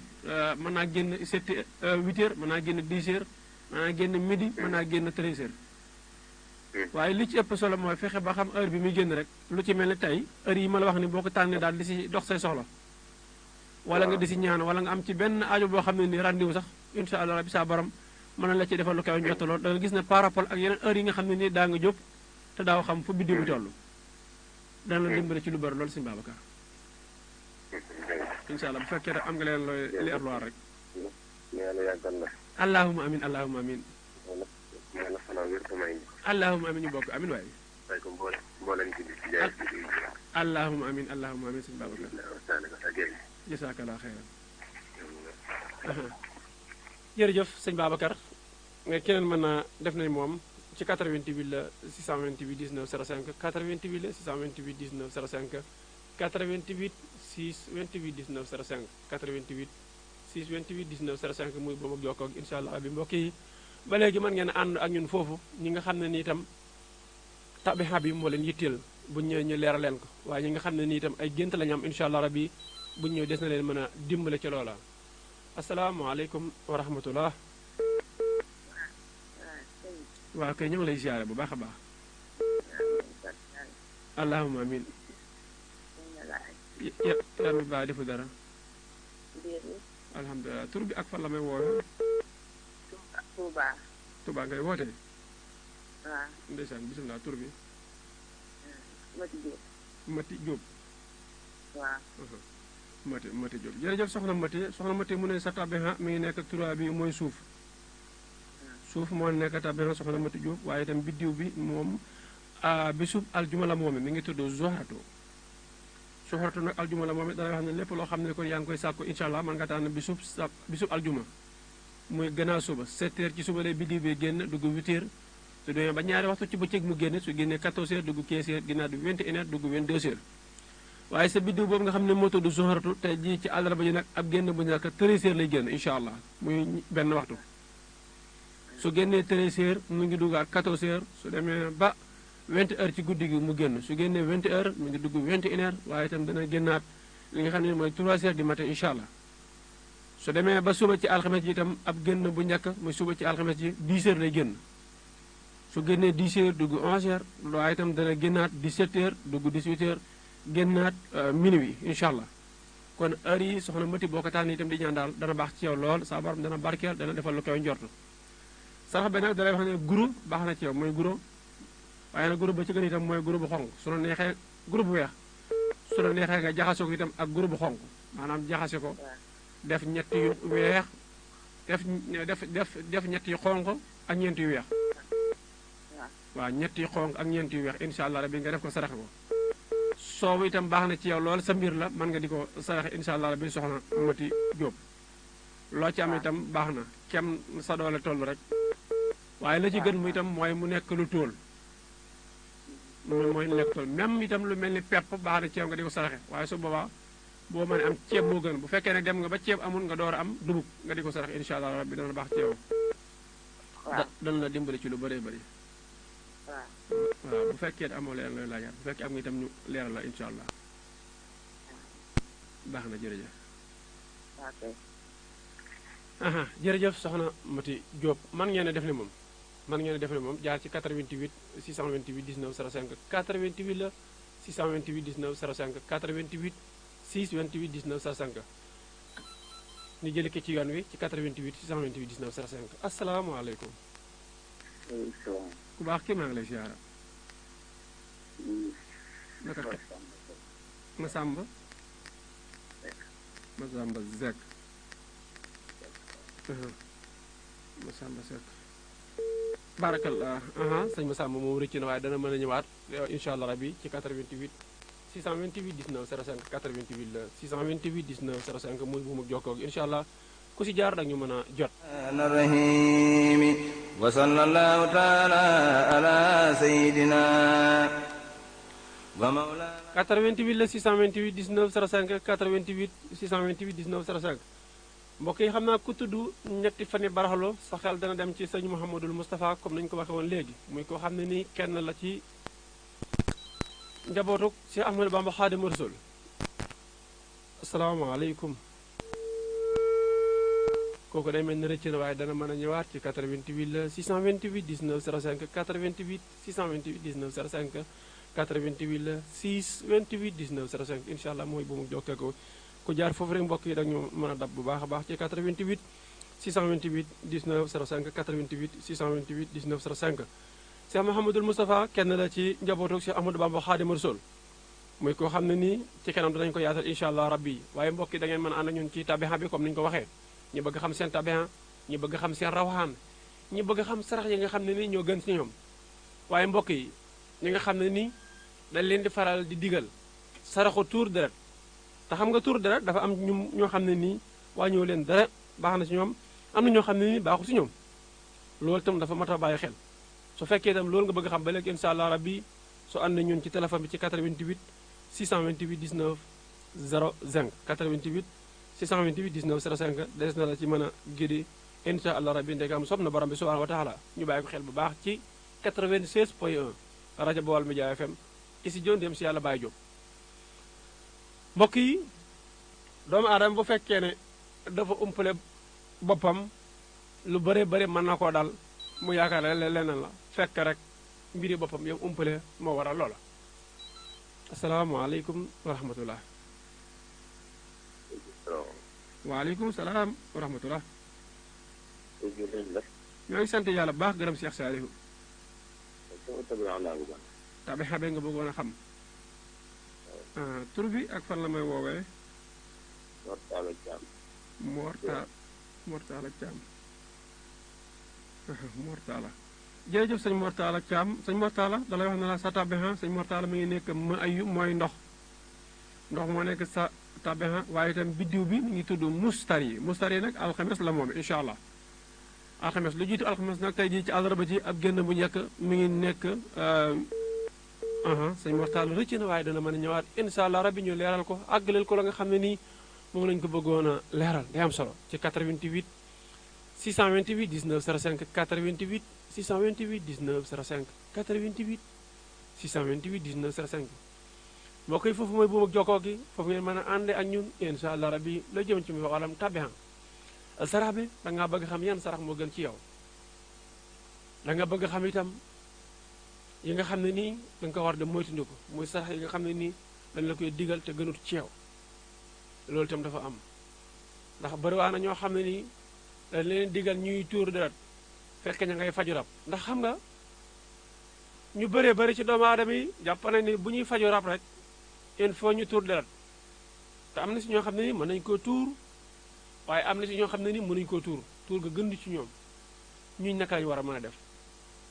[SPEAKER 2] mën naa génn 7 8 heures mën naa génn 10 heures mën naa génn midi mën naa génn 13 heures waaye li ci ëpp solo mooy fexe ba xam heure bi muy génn rek lu ci mel ni tey heure yi ma la wax ni boo ko tànnee daal di si dox say soxla wala nga di si ñaan wala nga am ci benn aajo boo xam ne ni rendez-vous sax incha allah rabbi saa borom mën na la ci defal lu kaw njottaloo da nga gis ne par rapport ak yeneen heure yi nga xam ne nii daa nga jóg te daaw xam fu biddiw bi toll dana la dimbale ci lu bari loolu si Babacar incha allah bu fekkee rek am nga leen looy li arloir rek allahuma amin allahuma amin allahuma amin ñu bokk amin waaye allahuma amin allahuma amin sëñ Babacar jasaakallaa xeyran jërëjëf sëñ Babacar nga keneen mën na def nañ moom ci 88 la 628 19 05 88 la 628 19 05 88 628 19 05 88 628 19 05 muy boobu ak jokkoo ak incha allah bi mbokk yi ba léegi mën ngeen ànd ak ñun foofu ñi nga xam ne ni itam tabixa bi moo leen yitteel buñ ñëwee ñu leeral leen ko waaye ñi nga xam ne ni itam ay gént la ñu am incha allah rabbi buñ ñëw des na leen mën a dimbale ci loola asalaamaaleykum wa rahmatullah waaw kay ñu ngi lay ziare bu baax a baax allahuma amin yaram bi baax defu dara alhamdulilah tur bi ak fan la may woowe Touba ngay woote
[SPEAKER 6] waaw
[SPEAKER 2] ndeysaan bisimilah tur bi Mati Diop
[SPEAKER 6] waaw
[SPEAKER 2] Mati Diop jërëjëf soxna Mati mu ne sa tabixa mi ngi nekk trois bi mooy suuf moo nekk tabixa soxna Mati Diop waaye itam biddiw bi moom bisub aljuma la moome mi ngi tudd Zuhratu nag aljuma la moome dana wax ne lépp loo xam ne kon yaa ngi koy sàkku incha allah man nga tànn bisub aljuma muy gannaaw suba 7 heures ci suba lay biddiw bi génn dugg 8 heures su demee ba ñaari waxtu ci bëccëg mu génn su génnee 14 heures dugg 15 heures ginnaaw du 21 heures dugg 22 heures waaye sa biddiw boobu nga xam ne moo tudd Zuhratu tey jii ci àllarba ji nag ab génn bu ñu nag 13 heures lay génn incha allah muy benn waxtu su génnee 13 heures mu ngi duggaat 14 heures su demee ba 20 heures ci guddi gi mu génn su génnee 20 heures mu ngi dugg 21 heures waaye itam dana génnaat li nga xam ne mooy 3 heures du matin incha allah su demee ba suba ci alxames ji itam ab génn bu njëkk muy suba ci alxames ji 10 heures lay génn su génnee 10 heures dugg 11 heures waaye itam dana génnaat 17 heures dugg 18 heures génnaat minuit incha allah kon heure yi soxna Mati boo ko tànn itam di ñaan daal dana baax ci yow lool sa borom dana barkeel dana defal lu koy njortu sarax bi nag dalay wax ne guro baax na ci yow mooy guro waaye nag guro ba ci gën itam mooy guro bu xonq su la neexee guro bu weex su la neexee nga jaxase ko itam ak guro bu xonq maanaam jaxase ko def ñett yu weex def ñett yu xonq ak ñeent yu weex waaw ñett yu xonq ak ñeent yu weex incha allah rabbi nga def ko saraxe ko soobu itam baax na ci yow lool sa mbir la mën nga di ko saraxe incha allah rabbi soxna Mati Diop loo ci am itam baax na kem sa doole toll rek waaye la ci gën mu itam mooy mu nekk lu tóol mooy nekk tool même itam lu mel ni pepp baax na ci yow nga di ko saraxe waaye su boobaa boo mën am ceeb moo gën bu fekkee ne dem nga ba ceeb amul nga door a am dugub nga di ko saraxe incha allah rabbi dana baax ci yow dana la dimbali ci lu bëree bëri waaw bu fekkee amoo leen looy laajaat bu fekkee am nga itam ñu leeral la incha allah baax na jërëjëf jërëjëf soxna Mati Diop man ngeen a def ni moom mën ngeen a def ne moom jaar ci 88 628 19 05 88 la 628 19 05 88 628 19 05 ñu jëli ko ci yoon wi ci 88 628 19 05 asalaamaaleykum. ku baax kii maa ngi lay siyaara. naka tey Masamba Zek Masamba Seck barakallah sëñ Masamba moom rëcc na waaye dana mën a ñëwaat incha allah rabi ci 88 628 19 05 88 la 628 19 05 muy bu mu jokkoo ak incha allah ku si jaar dag ñu mën a jot.
[SPEAKER 1] rahimi wa sallallahu taala ala sayidina wa mawlana
[SPEAKER 2] 88 la 628 19 05 88 628 19 05 mbokk yi xam naa ku tudd ñetti fani baraxlo sa xel dana dem ci sëñ Mouhamadul Moustapha comme nañu ko waxee woon léegi muy koo xam ne nii kenn la ci njabootuk Cheikh Ahmadou Bamba Xaadimu Rasuul asalaamaaleykum kooku day mel ni rëcc na waaye dana mën a ñëwaat ci 88 la 628 19 05 88 628 19 05 88 la 628 19 05 incha allah mooy bu mu jokkee ko ku jaar foofu rek mbokk yi dag ñu mën a dab bu baax a baax ci 88 628 19 05 88 628 19 05 Cheikh Mouhamadul Moustapha kenn la ci njabootu Cheikh Ahmadou Bamba Xaadimu Rasuul muy koo xam ne nii ci kanam danañu ko yaatal incha allah rabbi waaye mbokk yi da ngeen mën a ànd ñun ci tabiha bi comme ni ñu ko waxee ñi bëgg xam seen tabiha ñi bëgg xam seen rawxaan ñi bëgg xam sarax yi nga xam ne nii ñoo gën ci ñoom waaye mbokk yi ñi nga xam ne nii dañ leen di faral di digal saraxu tuur deret te xam nga tuur deret dafa am ñu ñoo xam ne nii wàññiwu leen dara baax na ci ñoom am na ñoo xam ne nii baaxul ci ñoom loolu itam dafa mat a bàyyi xel su fekkee itam loolu nga bëgg xam ba léegi incha allah rabbi su ànd na ñun ci téléphone bi ci 88 628 19 05 88 628 19 05 des na la ci mën a gidi incha allah rabbi ndegam sob na borom bi subhanahu wa taala ñu bàyyi ko xel bu baax ci 96 point 1 rajo Baol Média FM isi jon dem si yàlla Baye Diop mbokk yi doomu aadama bu fekkee ne dafa umpale boppam lu bare bare mën na koo dal mu yaakaar ne leneen la fekk rek mbiri boppam yow umpale moo waral loola asalaamaaleykum wa rahmatullah waaleykum salaam wa rahmatullah ñoo ngi sant yàlla bu baax gërëm Cheikh Saliou tabi xabe nga bëggoon a xam tur bi ak fan la may woowee
[SPEAKER 5] Mortala Thiam
[SPEAKER 2] Mortala Thiam Mortala jërëjëf sëñ Mortala Thiam sëñ Mortala dalay wax ne la sa tabiha sëñ Mortala mi ngi nekk ma ayu mooy ndox moo nekk sa tabiha waaye itam biddiw bi mi ngi tudd mustari nag alxames la moom incha allah alxames lu jiitu alxames nag tey jii ci àllarba ji ab génn bu njëkk mi ngi nekk sëñ Mortala rëcc na waaye dana mën a ñëwaat incha allah rabbi ñu leeral ko àggaleel ko la nga xam ne nii moom lañu ko bëggoon a leeral day am solo ci 88 628 19 05 88 628 19 05 88 628 19 05 mbokk yi foofu mooy buum ak jokkoo gi foofu ngeen mën a ànde ak ñun incha allah rabbi la jëm ci mu wàllam tabihan sarax bi da ngaa bëgg xam yan sarax moo gën ci yow da nga bëgg xam itam yi nga xam ne nii da nga ko war de moytandiku muy sarax yi nga xam ne nii dañ la koy digal te gënut ci yow loolu itam dafa am ndax bariwaa na ñoo xam ne nii dañ leen digal ñuy tuur deret fekk ña ngay faju rab ndax xam nga ñu bëree bëri ci doomu aadama yi jàpp nañ ni bu ñuy faju rab rek il faut ñu tuur deret te am na si ñoo xam ne nii mën nañu koo tuur waaye am na si ñoo xam ne nii mënuñu koo tuur ga gën ci ñoom ñuñ naka lañu war a mën a def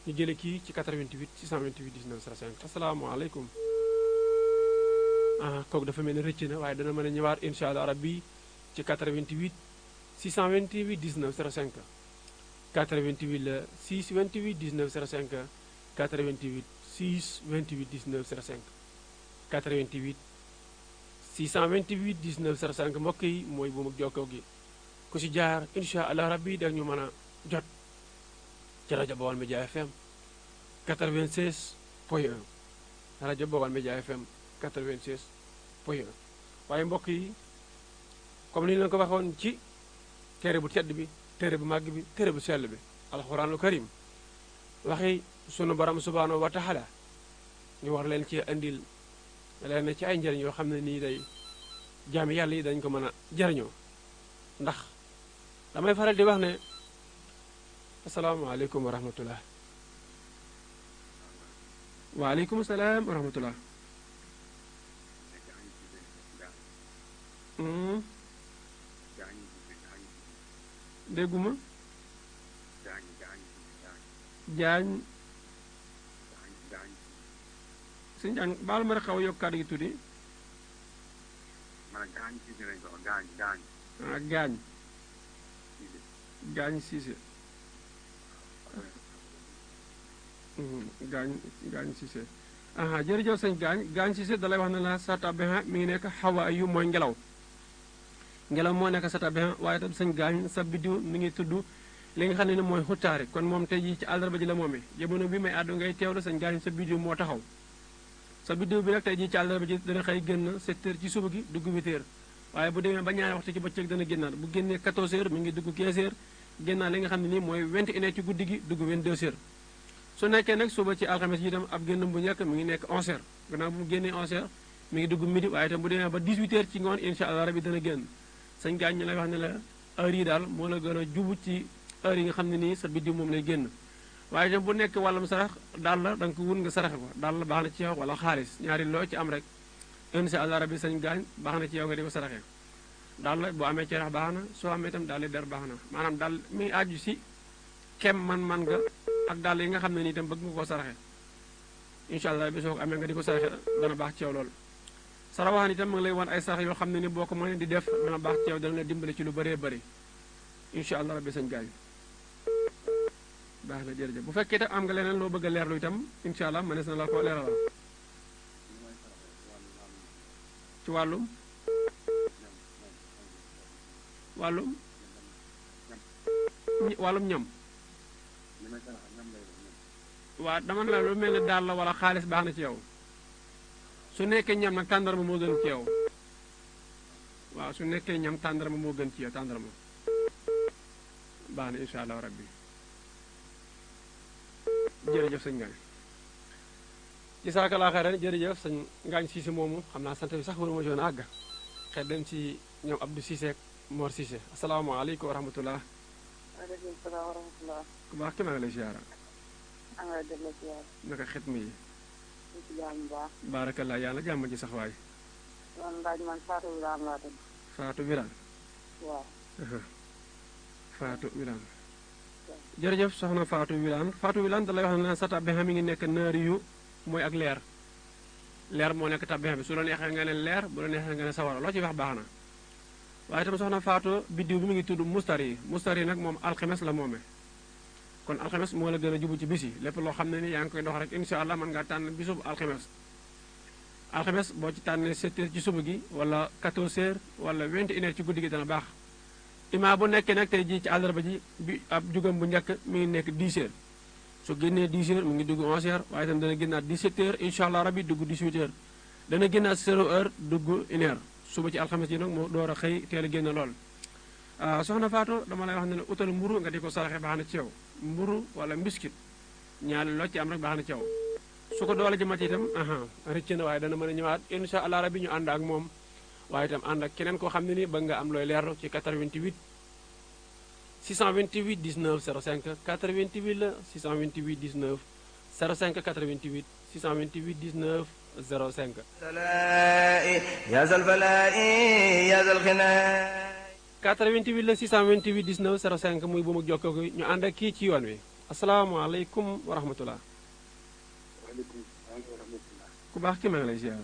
[SPEAKER 2] ñu jële kii ci 88 628 19 05 asalaamaaleykum kooku dafa mel ni rëcc na waaye dana mën a ñëwaat incha allah rabbi ci 88 628 19 05 88 la 628 19 05 88 628 19 05 88 628 19 05 mbokk yi mooy bu mag jokkoo gi ku si jaar incha allah rabbi da ñu mën a jot ci rajo Baol Média FM 96 point 1 rajo Baol Média FM 96 point 1 waaye mbokk yi comme ni ñu leen ko waxoon ci téere bu tedd bi téere bu màgg bi téere bu sell bi alxuraanul karim waxi sunu borom subhanahu wa taala ñu war leen ci andil leen ci ay njëriñ yoo xam ne nii day jaami yàlla yi dañ ko mën a jariñoo ndax damay faral di wax ne asalaamaaleykum wa rahmatullah waaleykum salaam wa rahmatullah dégguma jaañ sëñ jaañ baal ma rek xaw a yokk kàddu gi tuddi ah gaañ gaañ siise gaañ siise aha jërëjëf sëñ gaañ siise dalay wax ne la satabiha mi ngi nekk xawa yu mooy ngelaw moo nekk satabiha waaye tam sëñ gaañ sa biddiw mi ngi tudd li nga xam ne mooy xutaari kon moom tey jii ci àllarba ji la moomee jamono bi may àddu ngay teewlu sëñ gaañ sa biddiw moo taxaw sa biddiw bi nag tey jii ci àllarba ji dana xëy génn 7 heures ci suba gi dugg 8 heures waaye bu demee ba ñaari waxtu ci bëccëg dana génnaat bu génnee 14 heures mi ngi dugg 15 heures génnaat li nga xam ne nii mooy 21 heures ci guddi gi dugg 22 heures su nekkee nag suba ci alxames yi itam ab génn bu njëkk mi ngi nekk 11 heures gannaaw bu mu génnee 11 heures mi ngi dugg midi waaye itam bu demee ba 18 heures ci ngoon incha allah rabi dana génn sëñ gaañ ñi lay wax ne la heure yi daal moo la gën a jubu ci heure yi nga xam ne nii sa biddiw moom lay génn waaye itam bu nekk wàllum sarax daal la da nga ko wun nga saraxe ko daal la baax na ci yow wala xaalis ñaari loo ci am rek incha allah rabi sëñ gaañ baax na ci yow nga di ko saraxe daal la boo amee cerex baax na soo amee itam daal di der baax na maanaam daal mi ngi aju si kem man nga ak daal yi nga xam ne nii itam bëgg nga koo saraxe incha allah bi soo ko amee nga di ko saraxe dana baax ci yow loolu sarawaxaan itam ma ngi lay wan ay sarax yoo xam ne ni boo ko mënee di def dana baax ci yow dana la dimbale ci lu bëree bëri incha allah rabbi sëñ gaañ baax na jërëjëf bu fekkee itam am nga leneen loo bëgg a leerlu itam incha allah mënees na la ko leeralal ci wàllum ñam waa dama ne la lu mel ne daal la wala xaalis baax na ci yow su nekkee ñam nag tàndarma moo gën ci yow waaw su nekkee ñam tàndarma moo gën ci yow tàndarma baax na incha allah rabbi jërëjëf sëñ Ngaañ jazaakallaahu xayran jërëjëf sëñ Ngaañ Siise moomu xam naa sant bi sax waru ma joon àgg xëy dem ci ñoom Abdou Cissé ak Mor Cissé asalaamaaleykum wa rahmatullah
[SPEAKER 6] waaleykum salaam wa rahmatulah.
[SPEAKER 2] ku baax ki maa ngi lay siyaara
[SPEAKER 6] maa ngi lay delloo siyaara.
[SPEAKER 2] naka xet mi yi
[SPEAKER 6] ñu ci jàmm bu baax.
[SPEAKER 2] baarakallaa yàlla jàmm ci sax waay
[SPEAKER 6] man laaj man Fatou Wilane laa tudd.
[SPEAKER 2] Fatou Wilane
[SPEAKER 6] waaw.
[SPEAKER 2] Fatou Wilane jërëjëf soxna Fatou Wilane da lay wax ne sa tabbexa mi ngi nekk naari yu mooy ak leer moo nekk tabbexa bi su la neexee nga ne leer bu la neexee nga ne sawara loo ci wax baax na waaye itam soxna Fatou biddiw bi mi ngi tudd mustari nag moom alxemes la moome kon alxemes moo la gën a jubu ci bis yi lépp loo xam ne ni yaa ngi koy dox rek incha allah mën ngaa tànn bisub alxemes boo ci tànnee 7 heures ci suba gi wala 14 heures wala 21 heures ci guddi gi dana baax imaa bu nekkee nag tey jii ci àllarba ji bi ab jugam bu njëkk mi ngi nekk 10 heures su génnee 10 heures mu ngi dugg 11 heures waaye itam dana génnaat 17 heures incha allah rabi dugg 18 heures dana génnaat 0 heure dugg 1 heure suba ci alxames yi nag moo door a xëy teel a génn lool soxna Fatou dama lay wax ne la utal mburu nga di ko saraxe baax na ci yow mburu wala mbiskit ñaari loo ci am rek baax na ci yow su ko doole jëmati itam rëcc na waaye dana mën a ñëwaat incha allah rabi ñu ànd ak moom waaye itam ànd ak keneen koo xam ne ni bëgg nga am looy leerlu ci 88 628 19 05 88 la 628 19 05 88 628 19 05
[SPEAKER 1] يا ذا الفلاء يا ذا الغناء
[SPEAKER 2] 88 la 628 19 05 muy bu mu jokkoo gi ñu ànd ak kii ci yoon wi asalaamaaleykum wa rahmatullah
[SPEAKER 5] waaleykum salaam wa rahmatulah.
[SPEAKER 2] ku baax ki ma ngi lay ziar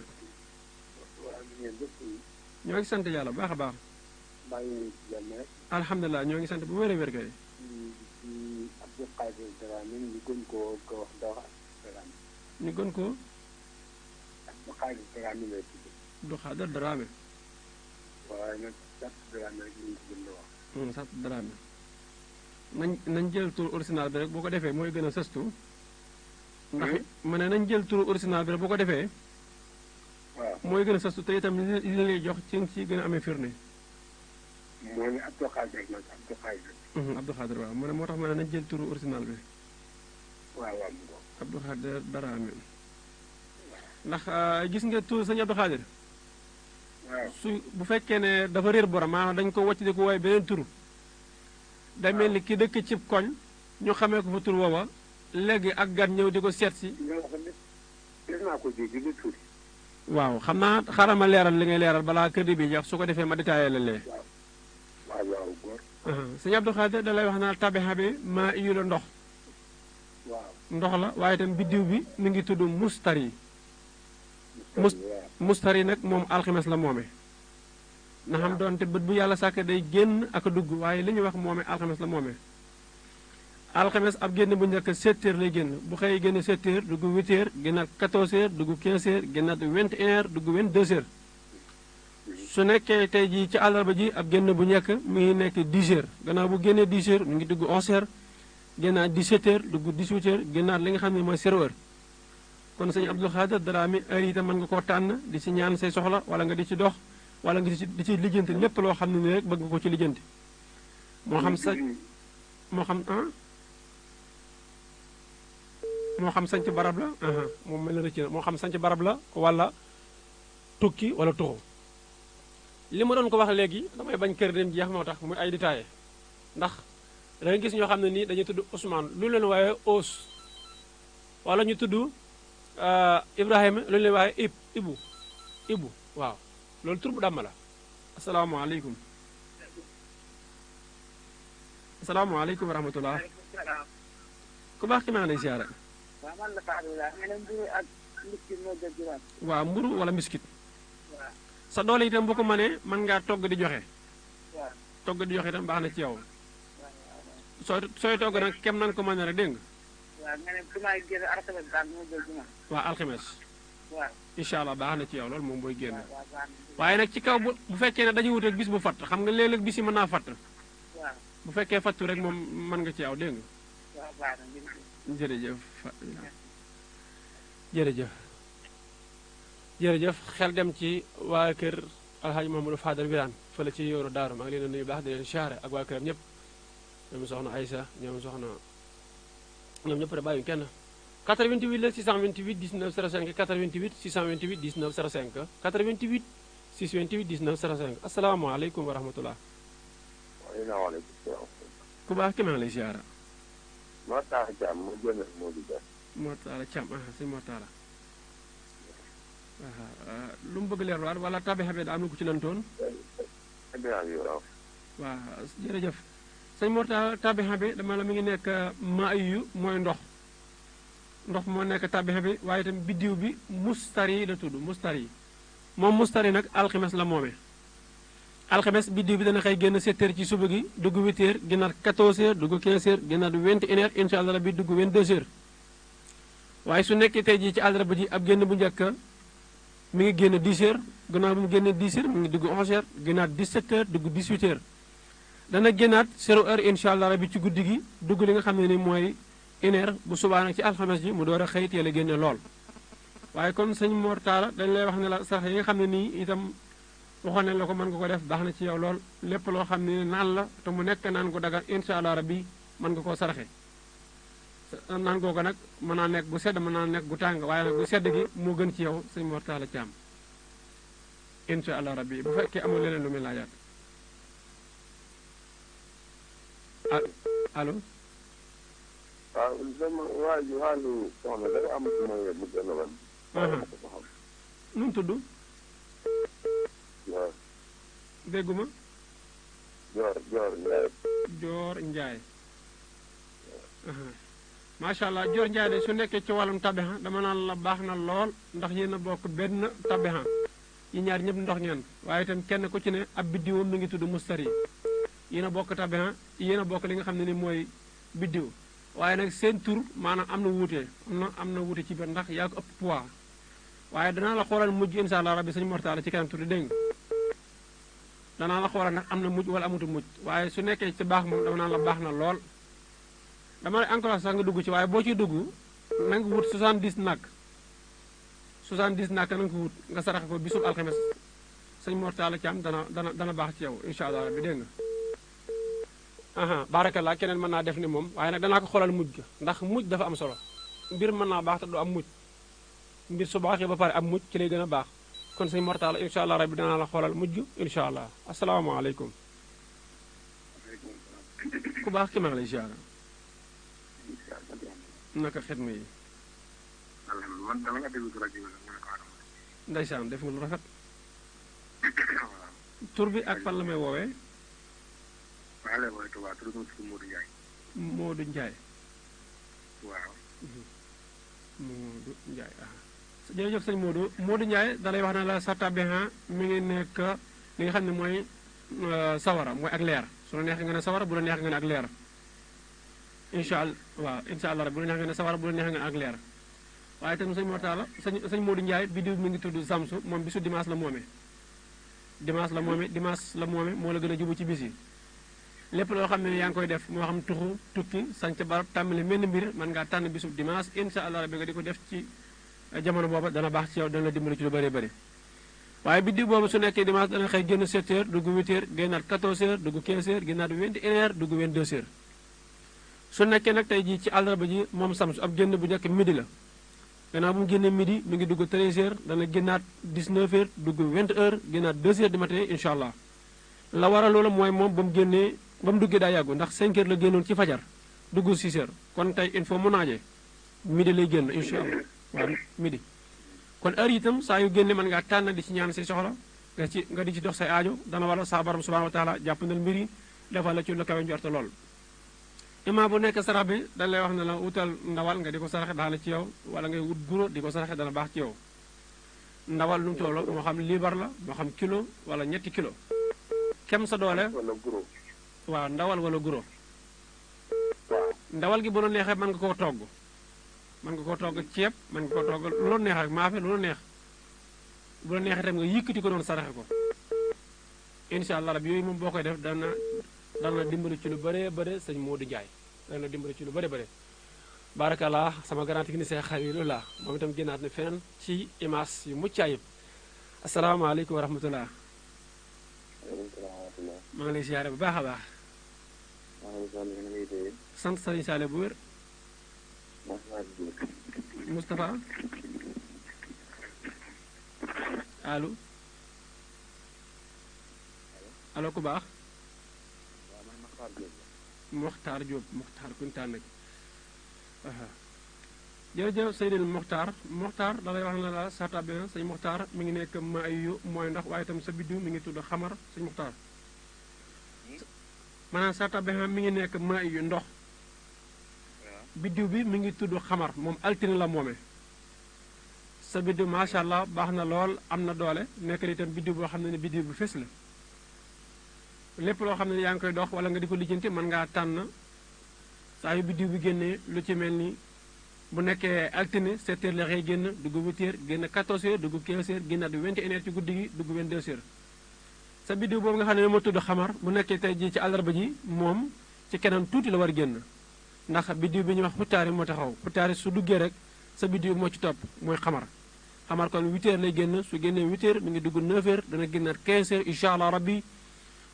[SPEAKER 5] waaw li ngeen def
[SPEAKER 2] ñoo ngi sant yàlla baax a baax
[SPEAKER 5] maa ngi leen ci jàmm rek.
[SPEAKER 2] alhamdulilah ñoo ngi sant bu wér a wér kay
[SPEAKER 5] ci Abdou Khadir Dramé ñu gën koo ko wax Dawa Dramé.
[SPEAKER 2] ñu gën ko
[SPEAKER 5] Abdou Khadir Dramé lay tudd.
[SPEAKER 2] du xaadar Dramé
[SPEAKER 5] waaye nag sant Dramé rek ñu ngi ko gën a wax.
[SPEAKER 2] sant Dramé nañ jël tur original bi rek boo ko defee mooy gën a sëstu ndax ma ne nañ jël tur original bi rek boo ko defee
[SPEAKER 5] waaw
[SPEAKER 2] mooy gën a sëstu te itam li lay jox ci nga ci gën a amee firnde
[SPEAKER 5] moo ne Abdou Khadir nag Abdou Khadir.
[SPEAKER 2] Abdou Khadir waaw mu ne moo tax ma ne nañ jël turu original bi
[SPEAKER 5] waaw waaw mu ngoog.
[SPEAKER 2] Abdou Khader Daraame ndax gis nga tur sëñ Abdou Khader
[SPEAKER 5] waaw
[SPEAKER 2] su bu fekkee ne dafa réer borom maanaam dañ ko wàcc di ko woowee beneen tur day mel ni ki dëkk cib koñ ñu xamee ko fa tur woowa léegi ak gan ñëw di ko seet si.
[SPEAKER 5] nga wax ne gis naa ko ji bi tuuti.
[SPEAKER 2] waaw xam naa xaaral ma leeral li ngay leeral balaa kër bi jeex su ko defee ma détaillé la lee.
[SPEAKER 5] waaw waaw góor.
[SPEAKER 2] sëñ Abdou Khader da lay wax naa tabixa bi maa iyu la ndox.
[SPEAKER 5] waaw
[SPEAKER 2] ndox la waaye itam biddiw bi mi ngi tudd mustari. mustari nag moom alxames la moome. na xam doonte bët bu yàlla sàkk day génn ak a dugg waaye li ñuy wax moome alxames la moome. alxames ab génn bu njëkk 7 heures lay génn bu xëyee génn 7 heures dugg 8 heures génnaat 14 heures dugg 15 heures génnaat 21 heures dugg 22 heures. su nekkee tey jii ci àllarba ji ab génn bu njëkk mi ngi nekk 10 heures gannaaw bu génnee 10 heures mi ngi dugg 11 heures génnaat 17 heures dugg 18 heures génnaat li nga xam ne mooy 0 heure. kon sëñ Abdou Khader Daraame heure yi itam mën nga koo tànn di ci ñaan say soxla wala nga di ci dox wala nga di ci lijjanti lépp loo xam ne ni rek bëgg nga ko ci lijjanti. moo xam sa moo xam moo xam sanc barab la moom mel na rëcc na moo xam sanc barab la wala tukki wala tuxu li ma doon ko wax léegi damay bañ kër dem jeex moo tax muy ay détaillé ndax da nga gis ñoo xam ne nii dañuy tudd Ousmane lu leen waaye Ous wala ñu tudd Ibrahima lu leen waaye Ibu waaw loolu tur bu dàmm la asalaamaaleykum asalaamaaleykum wa rahmatullah ku baax ki maa ngi lay siyaare.
[SPEAKER 6] waaw man la Fadou la nga ne mburu ak mbiskit moo gën juróom.
[SPEAKER 2] waaw mburu wala mbiskit.
[SPEAKER 6] waaw
[SPEAKER 2] sa doole itam bu ko mënee mën ngaa togg di joxe.
[SPEAKER 6] waaw
[SPEAKER 2] togg di joxe itam baax na ci yow.
[SPEAKER 6] waaw
[SPEAKER 2] sooy togg nag kem nan ko mën rek dégg nga.
[SPEAKER 6] waaw nga ne su may génn alxames daal moo gën juróom.
[SPEAKER 2] waaw alxames.
[SPEAKER 6] waaw
[SPEAKER 2] incha allah baax na ci yow loolu moom booy génn.
[SPEAKER 6] waaw baax na.
[SPEAKER 2] waaye nag ci kaw bu fekkee ne dañuy wut ak bis bu fatt xam nga léeg-léeg bis yi mën naa fatt.
[SPEAKER 6] waaw
[SPEAKER 2] bu fekkee fattu rek moom mën nga ci yow dégg nga.
[SPEAKER 6] waaw baax na
[SPEAKER 2] jërëjëf jërëjëf jërëjëf xel dem ci waa kër alxaaji Mahamadou Fadal Wilane fële ci yoonu daaru maa ngi leen nuyu baax di leen siyaare ak waa këram ñëpp ñoom soxna Aïssa ñoom ñëpp rek bàyyiwuñu kenn 88 la 628 19 05 88 628 19 05 88 628 19 05 asalaamaaleykum wa rahmatullah
[SPEAKER 5] waaleykum salaam.
[SPEAKER 2] ku baax ki maa ngi lay siyaare
[SPEAKER 5] moo tax jàmm mu génn moo di def.
[SPEAKER 2] Mortala Thiam sëñ Mortala lu mu bëgg leer wala tabi xabe da am na ku ci lantoon waaw jërëjëf sëñ Mortala tabi xabe dama la mi ngi nekk ma yu mooy ndox moo nekk tabi xabe waaye itam biddiw bi mustari la tudd mustari moom mustari nag alxames la moome alxames biddiw bi dana xëy génn 7 heures ci suba gi dugg 8 heures génnaat 14 heures dugg 15 heures génnaat 21 heures incha allah bi dugg 22 heures waaye su nekkee tey jii ci àllarba ji ab génn bu njëkk mi ngi génn 10 heures gannaaw bi mu génnee 10 heures mi ngi dugg 11 heures génnaat 17 heures dugg 18 heures dana génnaat 0 heure incha allah bi ci guddi gi dugg li nga xam ne ni mooy 1 heure bu subaa nag ci alxames ji mu door a xëy teel a génne lool waaye kon sëñ Mortala dañ lay wax ne la sax yi nga xam ne nii itam waxoon nañ la ko mën nga ko def baax na ci yow lool lépp loo xam ne naan la te mu nekk naan ko daga incha allah rabbi mën nga koo saraxe naan googu nag mën naa nekk bu sedd mën naa nekk bu tàng waaye nag bu sedd gi moo gën ci yow sëñ Mortala Thiam incha allah rabbi bu fekkee amul leneen lu muy laajaat allo.
[SPEAKER 5] waaw sama waa ji wàllu soxna day am ci mooy mu gën a wan.
[SPEAKER 2] nu mu tudd.
[SPEAKER 5] waaw.
[SPEAKER 2] dégguma.
[SPEAKER 5] Joor Njaay.
[SPEAKER 2] Joor Njaay. macha allah Joor Njaay de su nekkee ci wàllum tabixa dama naan la baax na lool ndax yéen a bokk benn tabixa yi ñaar ñëpp ndox ngeen waaye itam kenn ku ci ne ab biddiwam mi ngi tudd mustari yéen a bokk tabixa yéen a bokk li nga xam ne ni mooy biddiw waaye nag seen tur maanaam am na wuute am na wuute ci biir ndax yaa ko ëpp poids waaye danaa la xoolal mujj incha allah rabbi sëñ Mortala ci kanam tuuti dégg nga danaa la xoolal nag am na mujj wala amutu mujj waaye su nekkee ci baax moom dama naan la baax na lool dama lay encouragé sax nga dugg ci waaye boo ciy dugg na nga wut 70 nag 70 nag na nga ko wut nga saraxe ko bisub alxames sëñ Mortala Thiam dana baax ci yow incha allah rabbi dégg nga barakallah keneen mën naa def ni moom waaye nag danaa ko xoolal mujj ga ndax mujj dafa am solo mbir mën naa baax te du am mujj mbir su baaxee ba pare am mujj ci lay gën a baax kon sëñ Mortalla incha allah rabbi danaa la xoolal mujj incha allah asalaamaaleykum ku baax ki maa ngi lay ziar naka xidma yi
[SPEAKER 5] man dama nga déglu rajo bi
[SPEAKER 2] ndeysaan def nga lu rafet tur bi ak fan la may woowee
[SPEAKER 5] waaw lay woowee Touba tur bi Modou Ndiaye.
[SPEAKER 2] Modou Ndiaye.
[SPEAKER 5] waaw.
[SPEAKER 2] Modou Ndiaye jërëjëf sëñ Modou Ndiaye da lay wax ne la sarta bien mi ngi nekk li nga xam ne mooy sawara mooy ak leer su la neexee nga ne sawara bu la neexee nga ne ak leer incha allah waaw incha allah bu la neexee nga ne sawara bu la neexee nga ne ak leer waaye itam sëñ Mortalla sëñ Modou Ndiaye biddiw mi ngi tudd Samsu moom bisu dimanche la moome dimanche la moome moo la gën a jubu ci bis yi lépp loo xam ne yaa ngi koy def moo xam tuxu tukki sanc barab tàmbali menn mbir mën ngaa tànn bisu dimanche incha allah rabbi nga di ko def ci jamono booba dana baax ci yow dana la dimbali ci lu bëree bëri waaye biddiw boobu su nekkee dimanche dana xëy génn 7 heures dugg 8 heures génnaat 14 heures dugg 15 heures génnaat 21 heures dugg 22 heures su nekkee nag tey jii ci àllarba ji moom Samsu ab génn bu njëkk midi la gannaaw bu mu génnee midi mi ngi dugg 13 heures dana génnaat 19 heures dugg 20 heures génnaat 2 heures du matin incha allah la waral loolu mooy moom ba mu génnee ba mu duggee daa yàggu ndax 5 heures la génnoon ci fajar dugg 6 heures kon tey il faut mu naajee midi lay génn incha allah waaw midi kon heure itam saa yu génne mën ngaa tànn di ci ñaan say soxla nga di ci dox say aajo dana wala saa borom subhanahu wa taala jàppandal mbir yi defal la ci lu kawe njorte lool imaam bu nekk sarax bi dañ lay wax ne la wutal ndawal nga di ko saraxe daana ci yow wala ngay wut guro di ko saraxe dana baax ci yow ndawal lu mu toll moo xam liibar la moo xam kilo wala ñetti kilo kem sa doole waaw ndawal wala guro ndawal gi bu la neexee mën nga koo togg mën nga koo togg ceeb mën nga koo togg lu la neex ak maafe lu la neex bu la neexee tam nga yëkkati ko doon saraxe ko incha allah rab yooyu moom boo koy def dana dimbali ci lu bëree bëri sëñ Modou Ndiaye dana dimbali ci lu bëri bëri barakallah sama grand technicien xawilu la moom itam génnaat na feneen ci image yu mucc ayib asalaamaaleykum wa rahmatullah maa ngi lay siyaare bu baax a baax sant sëriñ Saale bu wér Moustapha allo allo ku baax Mokhtar Diop Mokhtar kuntaan nag jërëjëf Seydil Mokhtar da lay wax na la sarta bien sëñ Mokhtar mi ngi nekk ma ay mooy ndox waaye itam sa biddiw mi ngi tudd xamar sëñ Mokhtar maanaam sarta bien mi ngi nekk ma ay ndox biddiw bi mi ngi tudd xamar moom altine la moome sa biddiw macha allah baax na lool am na doole nekk itam biddiw boo xam ne biddiw bu fes la lépp loo xam ne yaa ngi koy dox wala nga di ko lijjanti mën ngaa tànn saa yu biddiw bi génnee lu ci mel ni bu nekkee altine 7 heures la xëy génn dugg 8 heures génn 14 heures dugg 15 heures génnaat 21 heures ci guddi gi dugg 22 heures sa biddiw boobu nga xam ne moo tudd xamar bu nekkee tey jii ci àllarba ji moom ci keneen tuuti la war génn ndax biddiw bi ñuy wax xutaari moo taxaw xutaari su duggee rek sa biddiw moo ci topp mooy xamar kon 8 heures lay génn su génnee 8 heures mi ngi dugg 9 heures dana génnaat 15 heures incha allah rabbi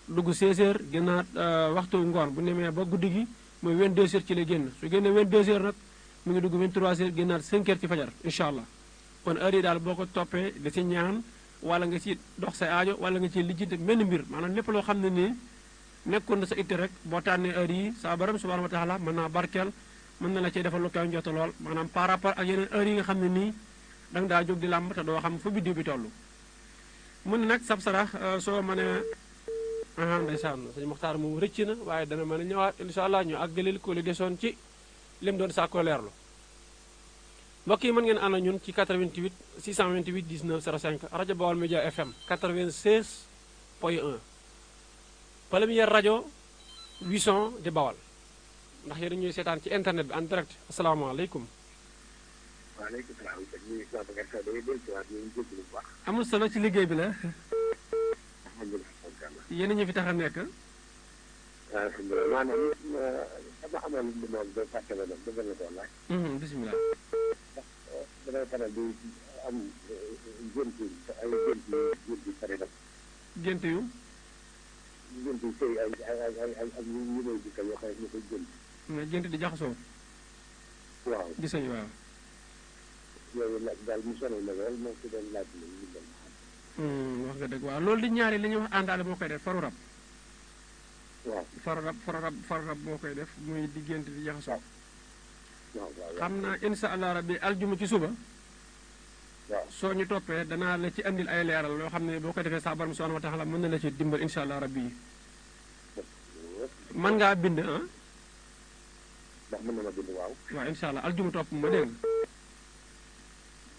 [SPEAKER 2] dugg 16 heures génnaat waxtu ngoon bu nemee ba guddi gi mooy 22 heures ci lay génn su génnee 22 heures nag mu ngi dugg 23 heures génnaat 5 heures ci fajar incha allah kon heure yi daal boo ko toppee da ci ñaan wala nga ci dox sa aajo wala nga ci lijjanti benn mbir maanaam lépp loo xam ne nii nekkoon na sa itte rek boo tànnee heure yi saa borom subhanahu wa taala mën naa barkeel mën na la cee defal lu kaw njott lool maanaam par rapport ak yeneen heure yi nga xam ne nii da nga daa jóg di làmb te doo xam fu biddiw bi toll mun ne nag sab sarax soo mënee ndeysaan sëñ Mokhtar moom rëcc na waaye dana mën a ñëwaat incha allah ñu àggalil ko li desoon ci lim doon sàkkoo leerlu mbokk yi mën ngeen ànd ak ñun ci 88 628 19 05 rajo Baol Média FM 96 point 1 première rajo 800 di Bawal ndax yéen ñuy seetaan ci internet bi en direct asalaamaaleykum.
[SPEAKER 5] waaleykum salaam.
[SPEAKER 2] amul solo ci liggéey bi la. yéen ñu fi tax a nekk.
[SPEAKER 5] alhamdulilah maanaam dama amoon lu moom ba fàtte la nag bëgg na koo laaj.
[SPEAKER 2] bisimilah.
[SPEAKER 5] ndax damay faral di am gént ay gént yu pare nag.
[SPEAKER 2] gént yu.
[SPEAKER 5] diggante sëy ak ñu lay dikkal yoo xam ne ñu koy jënd.
[SPEAKER 2] nga gént di jaxasoo.
[SPEAKER 5] waaw
[SPEAKER 2] di sëy waaw.
[SPEAKER 5] yooyu nag daal mu sonal ma lool moo ci doon laaj la ñu dem.
[SPEAKER 2] wax nga dëgg waaw loolu di ñaari li ñuy wax àndaale moo koy def faru rab.
[SPEAKER 5] waaw
[SPEAKER 2] faru rab moo koy def muy di gént di jaxasoo.
[SPEAKER 5] waaw
[SPEAKER 2] xam naa incha allah rabbi aljuma ci suba.
[SPEAKER 5] waaw
[SPEAKER 2] soo ñu toppee danaa la ci andil ay leeral yoo xam ne boo ko defee sa borom subhanahu wa taala mën na la ci dimbal incha allah rabbi yi. mën ngaa bind ah.
[SPEAKER 5] ndax mën na ma bind waaw.
[SPEAKER 2] waaw incha allah aljuma topp ma dégg nga.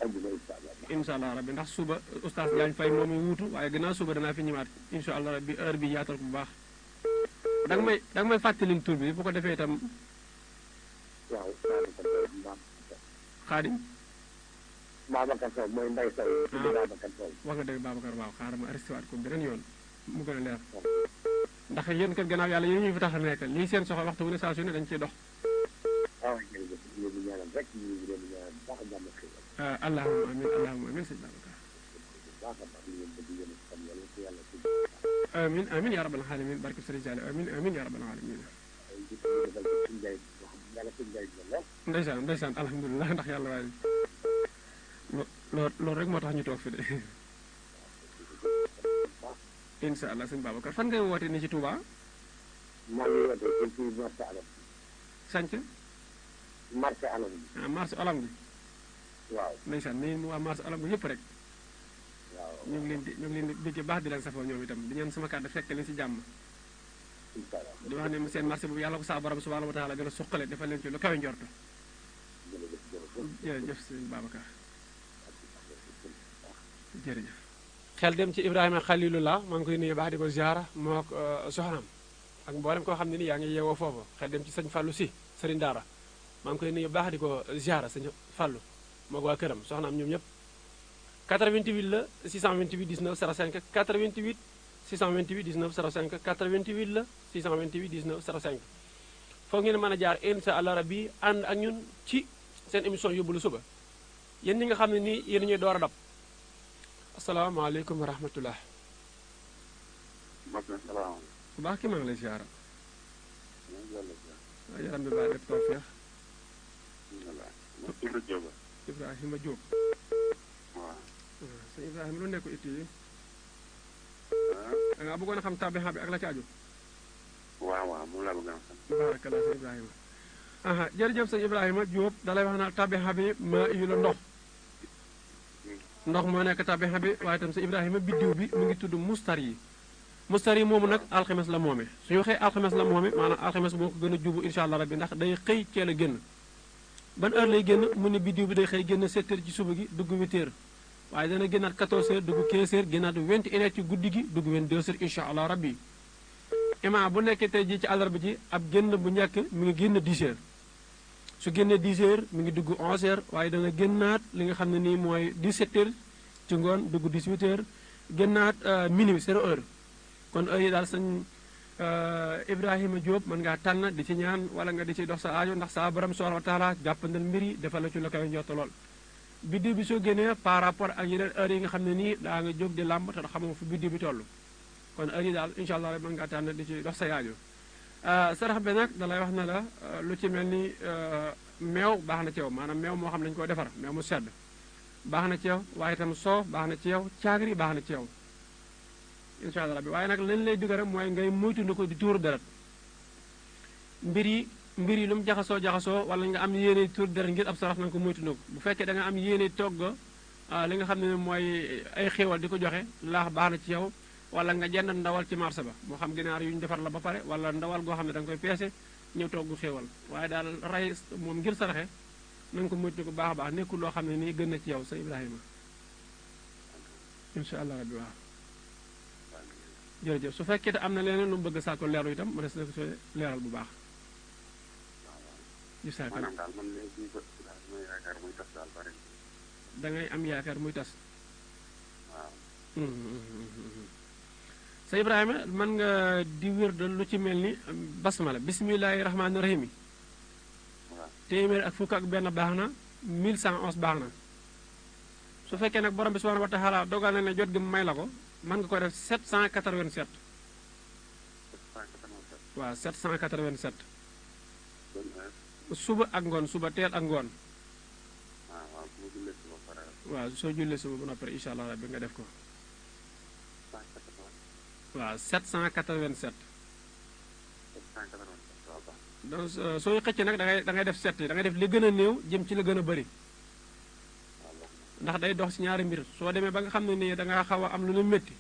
[SPEAKER 5] aljuma incha allah.
[SPEAKER 2] incha allah rabbi ndax suba oustaz Diagne Faye moom muy wuutu waaye gannaaw suba danaa fi ñëwaat incha allah rabbi heure bi yaatal ko bu baax. da nga may fàttalil tur bi bu ko defee itam.
[SPEAKER 5] waaw
[SPEAKER 2] xaadim.
[SPEAKER 5] Babacar Sow mooy Mbaye Sow. Babacar Sow.
[SPEAKER 2] wax nga dëgg Babacar waaw xaaral ma arrêté waat ko beneen yoon mu gën a leer. ndax yéen kat gannaaw yàlla yéen ñu fi tax a nekk lii seen soxla waxtu bu ne saa su ne dañ ciy dox.
[SPEAKER 5] waaw jërëjëf ñu ngi ñaanal rek ñu ngi leen di ñaanal bu baax a jàmm xëy
[SPEAKER 2] allahumma amin allahumma amin sëñ Babacar.
[SPEAKER 5] bu baax a baax li ngeen bëgg yéen a xam yàlla ci yàlla ci.
[SPEAKER 2] amin amin ya rabbal alamin barke Sëriñ Saliou amin amin ya rabbal alamin. ndeysaan ndeysaan alhamdulilah ndax yàlla waaye loolu rek moo tax ñu toog fi de. incha allah sëñ Babacar fan ngay woote ni ci Touba.
[SPEAKER 5] maa ngi woote ci marché alam.
[SPEAKER 2] sant.
[SPEAKER 5] marché alam bi.
[SPEAKER 2] marché alam bi.
[SPEAKER 5] waaw
[SPEAKER 2] ndeysaan nii waa marché alam bi yëpp rek.
[SPEAKER 5] waaw
[SPEAKER 2] ñu ngi leen di bëgg baax di leen safoo ñoom itam di ñaan sama kàddu fekk leen si jàmm.
[SPEAKER 5] incha allah
[SPEAKER 2] di wax ne seen marché boobu yàlla ko saa borom subhanahu wa taala gën a suqale defal leen ci lu kawe njorto. jërëjëf sëñ Babacar. jërëjëf. xel dem ci Ibrahima Khalilullah maa ngi koy nuyu baax di ko ziara moo soxnaam ak mboolem koo xam ne ni yaa ngi yeewoo foofu xel dem ci sëñ Fallou si sëriñ Daara maa ngi koy nuyu baax di ko ziara sëñ Fallou moo waa këram soxnaam ñoom ñëpp 88 la 628 19 05 88 628 19 05 88 la 628 19 05 foog ngeen mën a jaar incha allah rabbi ànd ak ñun ci seen émission yóbbalu suba yéen ñi nga xam ne nii yéen ñuy door a dab asalaamaaleykum wa rahmatullah. bu baax ki maa ngi lay ziara. waaw yaram bi baax lépp tawfeex. Ibrahima Diop.
[SPEAKER 5] waaw.
[SPEAKER 2] sëñ Ibrahima lu nekk it yi. da ngaa bëggoon a xam tabixa bi ak la ci aju.
[SPEAKER 5] waaw waaw moom laa bëgg a xam.
[SPEAKER 2] barakallah sëñ Ibrahima. jërëjëf sëñ Ibrahima Diop dalay wax naa tabixa bi ma yu la ndox. ndox moo nekk tabixa bi waaye itam sëñ Ibrahima biddiw bi mu ngi tudd mustar yi. mustar yi moomu nag alxames la moome suñu waxee alxames la moome maanaam alxames moo ko gën a jubu incha allah rabbi ndax day xëy ceel a génn. ban heure lay génn mu ne biddiw bi day xëy génn 7 heures ci suba gi dugg 8 heures waaye dana génnaat 14 heures dugg 15 heures génnaat 21 heures ci guddi gi dugg 22 heures incha allah rabbi ima bu nekkee tey jii ci àllarba ji ab génn bu njëkk mi ngi génn 10 heures su génnee 10 heures mi ngi dugg 11 heures waaye dana génnaat li nga xam ne nii mooy 17 heures ci ngoon dugg 18 heures génnaat minuit 0 heure kon heure yi daal sañ Ibrahima Diop mën ngaa tànn di ci ñaan wala nga di ci dox sa aajo ndax saa borom subhanahu wa taala jàppandal mbir yi defal la ci la koy njott lool biddiw bi soo génnee par rapport ak yeneen heures yi nga xam ne nii daa nga jóg di làmb te xamoo fu biddiw bi toll kon heure yi daal incha allah rek mën ngaa tànn di ci dox sa aajo sarax bi nag da lay wax ne la lu ci mel ni meew baax na ci yow maanaam meew moo xam ne dañu ko defar meew mu sedd baax na ci yow waaye itam soof baax na ci yow caagri baax na ci yow incha allah rabbi waaye nag lañ lay digga rek mooy ngay moytu ko di tuur deret mbir yi lu mu jaxasoo wala nga am yéene tuur deret ngir ab sarax na nga ko moytu ko bu fekkee da nga am yéene togg li nga xam ne mooy ay xéewal di ko joxe laax baax na ci yow wala nga jënd ndawal ci marché ba moo xam ginaar yu ñu defar la ba pare wala ndawal goo xam ne da nga koy peese ñëw togg xéewal waaye daal ray moom ngir saraxe na nga ko moytu ko baax a baax nekkul loo xam ne nii gën na ci yow sa Ibrahima incha allah rabbi waaw jërëjëf su fekkee te am na leneen lu mu bëgg a sàkko leeru itam mu des na ko leeral bu baax. gis naa kan da ngay am yaakaar muy tas. sa Ibrahima mën nga di wér de lu ci mel ni basmala bismillahi rahmaani rahim. téeméer ak fukk ak benn baax na 1111 baax na. su fekkee nag borom bi subhanahu wa taala dogal na ne jot gi mu may la ko. mën nga ko def 787 waaw 787
[SPEAKER 5] kon
[SPEAKER 2] suba ak ngoon suba teel ak ngoon
[SPEAKER 5] waaw bu ma jullee suba pare
[SPEAKER 2] waaw soo jullee suba bu noppee incha allah rabbi nga def ko
[SPEAKER 5] 180
[SPEAKER 2] waaw 787
[SPEAKER 5] 787 waaw baax
[SPEAKER 2] donc sooy xëcc nag da ngay def 7 da ngay def li gën a néew jëm ci la gën a bëri
[SPEAKER 5] waaw baax
[SPEAKER 2] ndax day dox si ñaari mbir soo demee ba nga xam ne nii da nga xaw a am lu la métti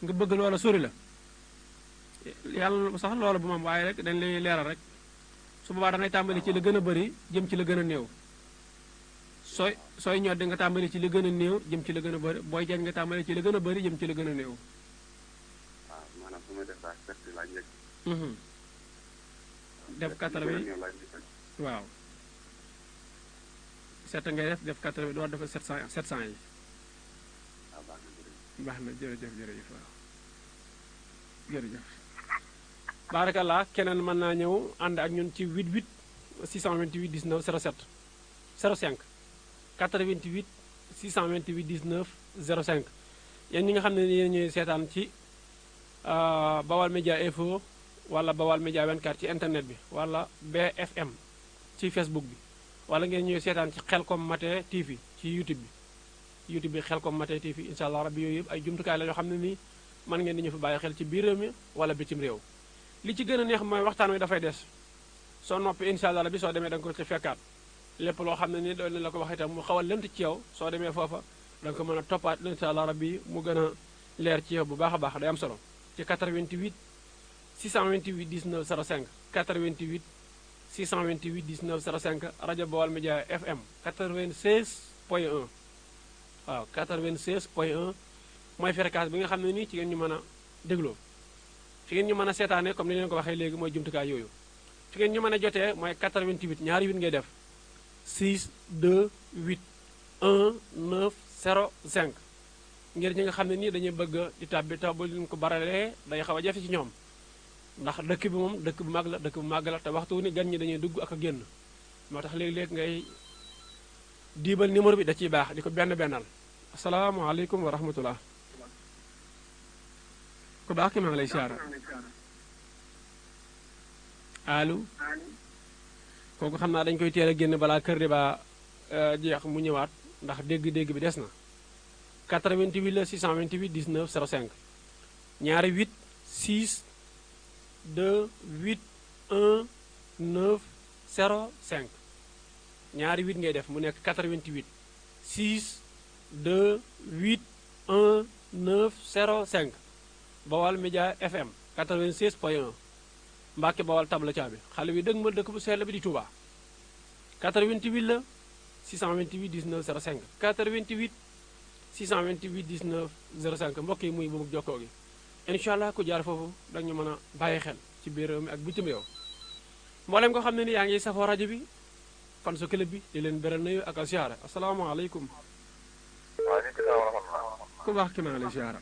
[SPEAKER 2] nga bëgg loola sori la yàlla sax loola bu moom waaye rek dañ lay leeral rek su boobaa da ngay tàmbali ci la gën a bëri jëm ci la gën a néew sooy ñoddi nga tàmbali ci li gën a néew jëm ci la gën a bëri booy jañ nga tàmbali ci la gën a bëri jëm ci la gën a néew
[SPEAKER 5] waaw maanaam su ma def daal 7 laa njëkk
[SPEAKER 2] def 80 waaw 7 ngay def 80 doo def 700 yi
[SPEAKER 5] waaw baax na jërëjëf
[SPEAKER 2] baax na jërëjëf waaw jërëjëf baarakallaa keneen mën naa ñëw ànd ak ñun ci 88 628 19 07 05 88 628 19 05 yéen ñi nga xam ne yéen ñuy seetaan ci Bawal Média Info wala Bawal Média 24 ci internet bi wala BFM ci Facebook bi wala ngeen ñuy seetaan ci Xelcom Matin TV ci YouTube bi Xelcom Matin TV incha allah rabbi yooyu yëpp ay jumtukaay la yoo xam ne nii mën ngeen di ñu fa bàyyi xel ci biir réew mi wala bitim réew li ci gën a neex mooy waxtaan wi dafay des soo noppi incha allah rabbi soo demee da nga ko ci fekkaat lépp loo xam ne nii doon na la ko wax itam mu xaw a lënt ci yow soo demee foofa da nga ko mën a toppaat incha allah rabbi mu gën a leer ci yow bu baax a baax day am solo ci 88 628 19 05 88 628 19 05 rajo Baol Média FM 96.1 waaw 96.1 mooy fréquence bi nga xam ne nii ci ngeen ñu mën a dégloo fi ngeen ñu mën a seetaane comme ni leen ko waxee léegi mooy jumtukaay yooyu fi ngeen ñu mën a jotee mooy 88 ñaari 8 ngay def 6 2 8 1 9 0 5 ngir ñi nga xam ne nii dañuy bëgg di tàbbi taw ba leen ko baralee day xaw a jafe ci ñoom ndax dëkk bi moom dëkk bu mag la dëkk bu màgg la te waxtu ni gan ñi dañuy dugg ak a génn moo tax léeg-léeg ngay diibal numéro bi da ciy baax di ko bennal asalaamaaleykum wa rahmatullah ku baax ki maa ngi lay siyaara allo kooku xam naa dañ koy teel a génn balaa kër di ba jeex mu ñëwaat ndax dégg-dégg bi des na 88 la 628 19 05 ñaari 8 6 2 8 1 9 05 ñaari 8 ngay def mu nekk 88 6 2 8 1 9 05 Bawal Média FM 96.1 Mbàkke Bawal tabla caabi xale bi dëgg ma dëkk bu sell bi di Touba 88 la 628 19 05 88 628 19 05 mbokk yi muy bu mu jokkoo gi incha allah ku jaar foofu dañu mën a bàyyi xel ci biir réew mi ak bitim réew mboolem ko xam ne ni yaa ngi safoo rajo bi fan sa club bi di leen beral nuyu ak a siyaara asalaamaaleykum
[SPEAKER 5] waaleykum salaam wa rahmatulah.
[SPEAKER 2] ku baax ki maa ngi lay siyaara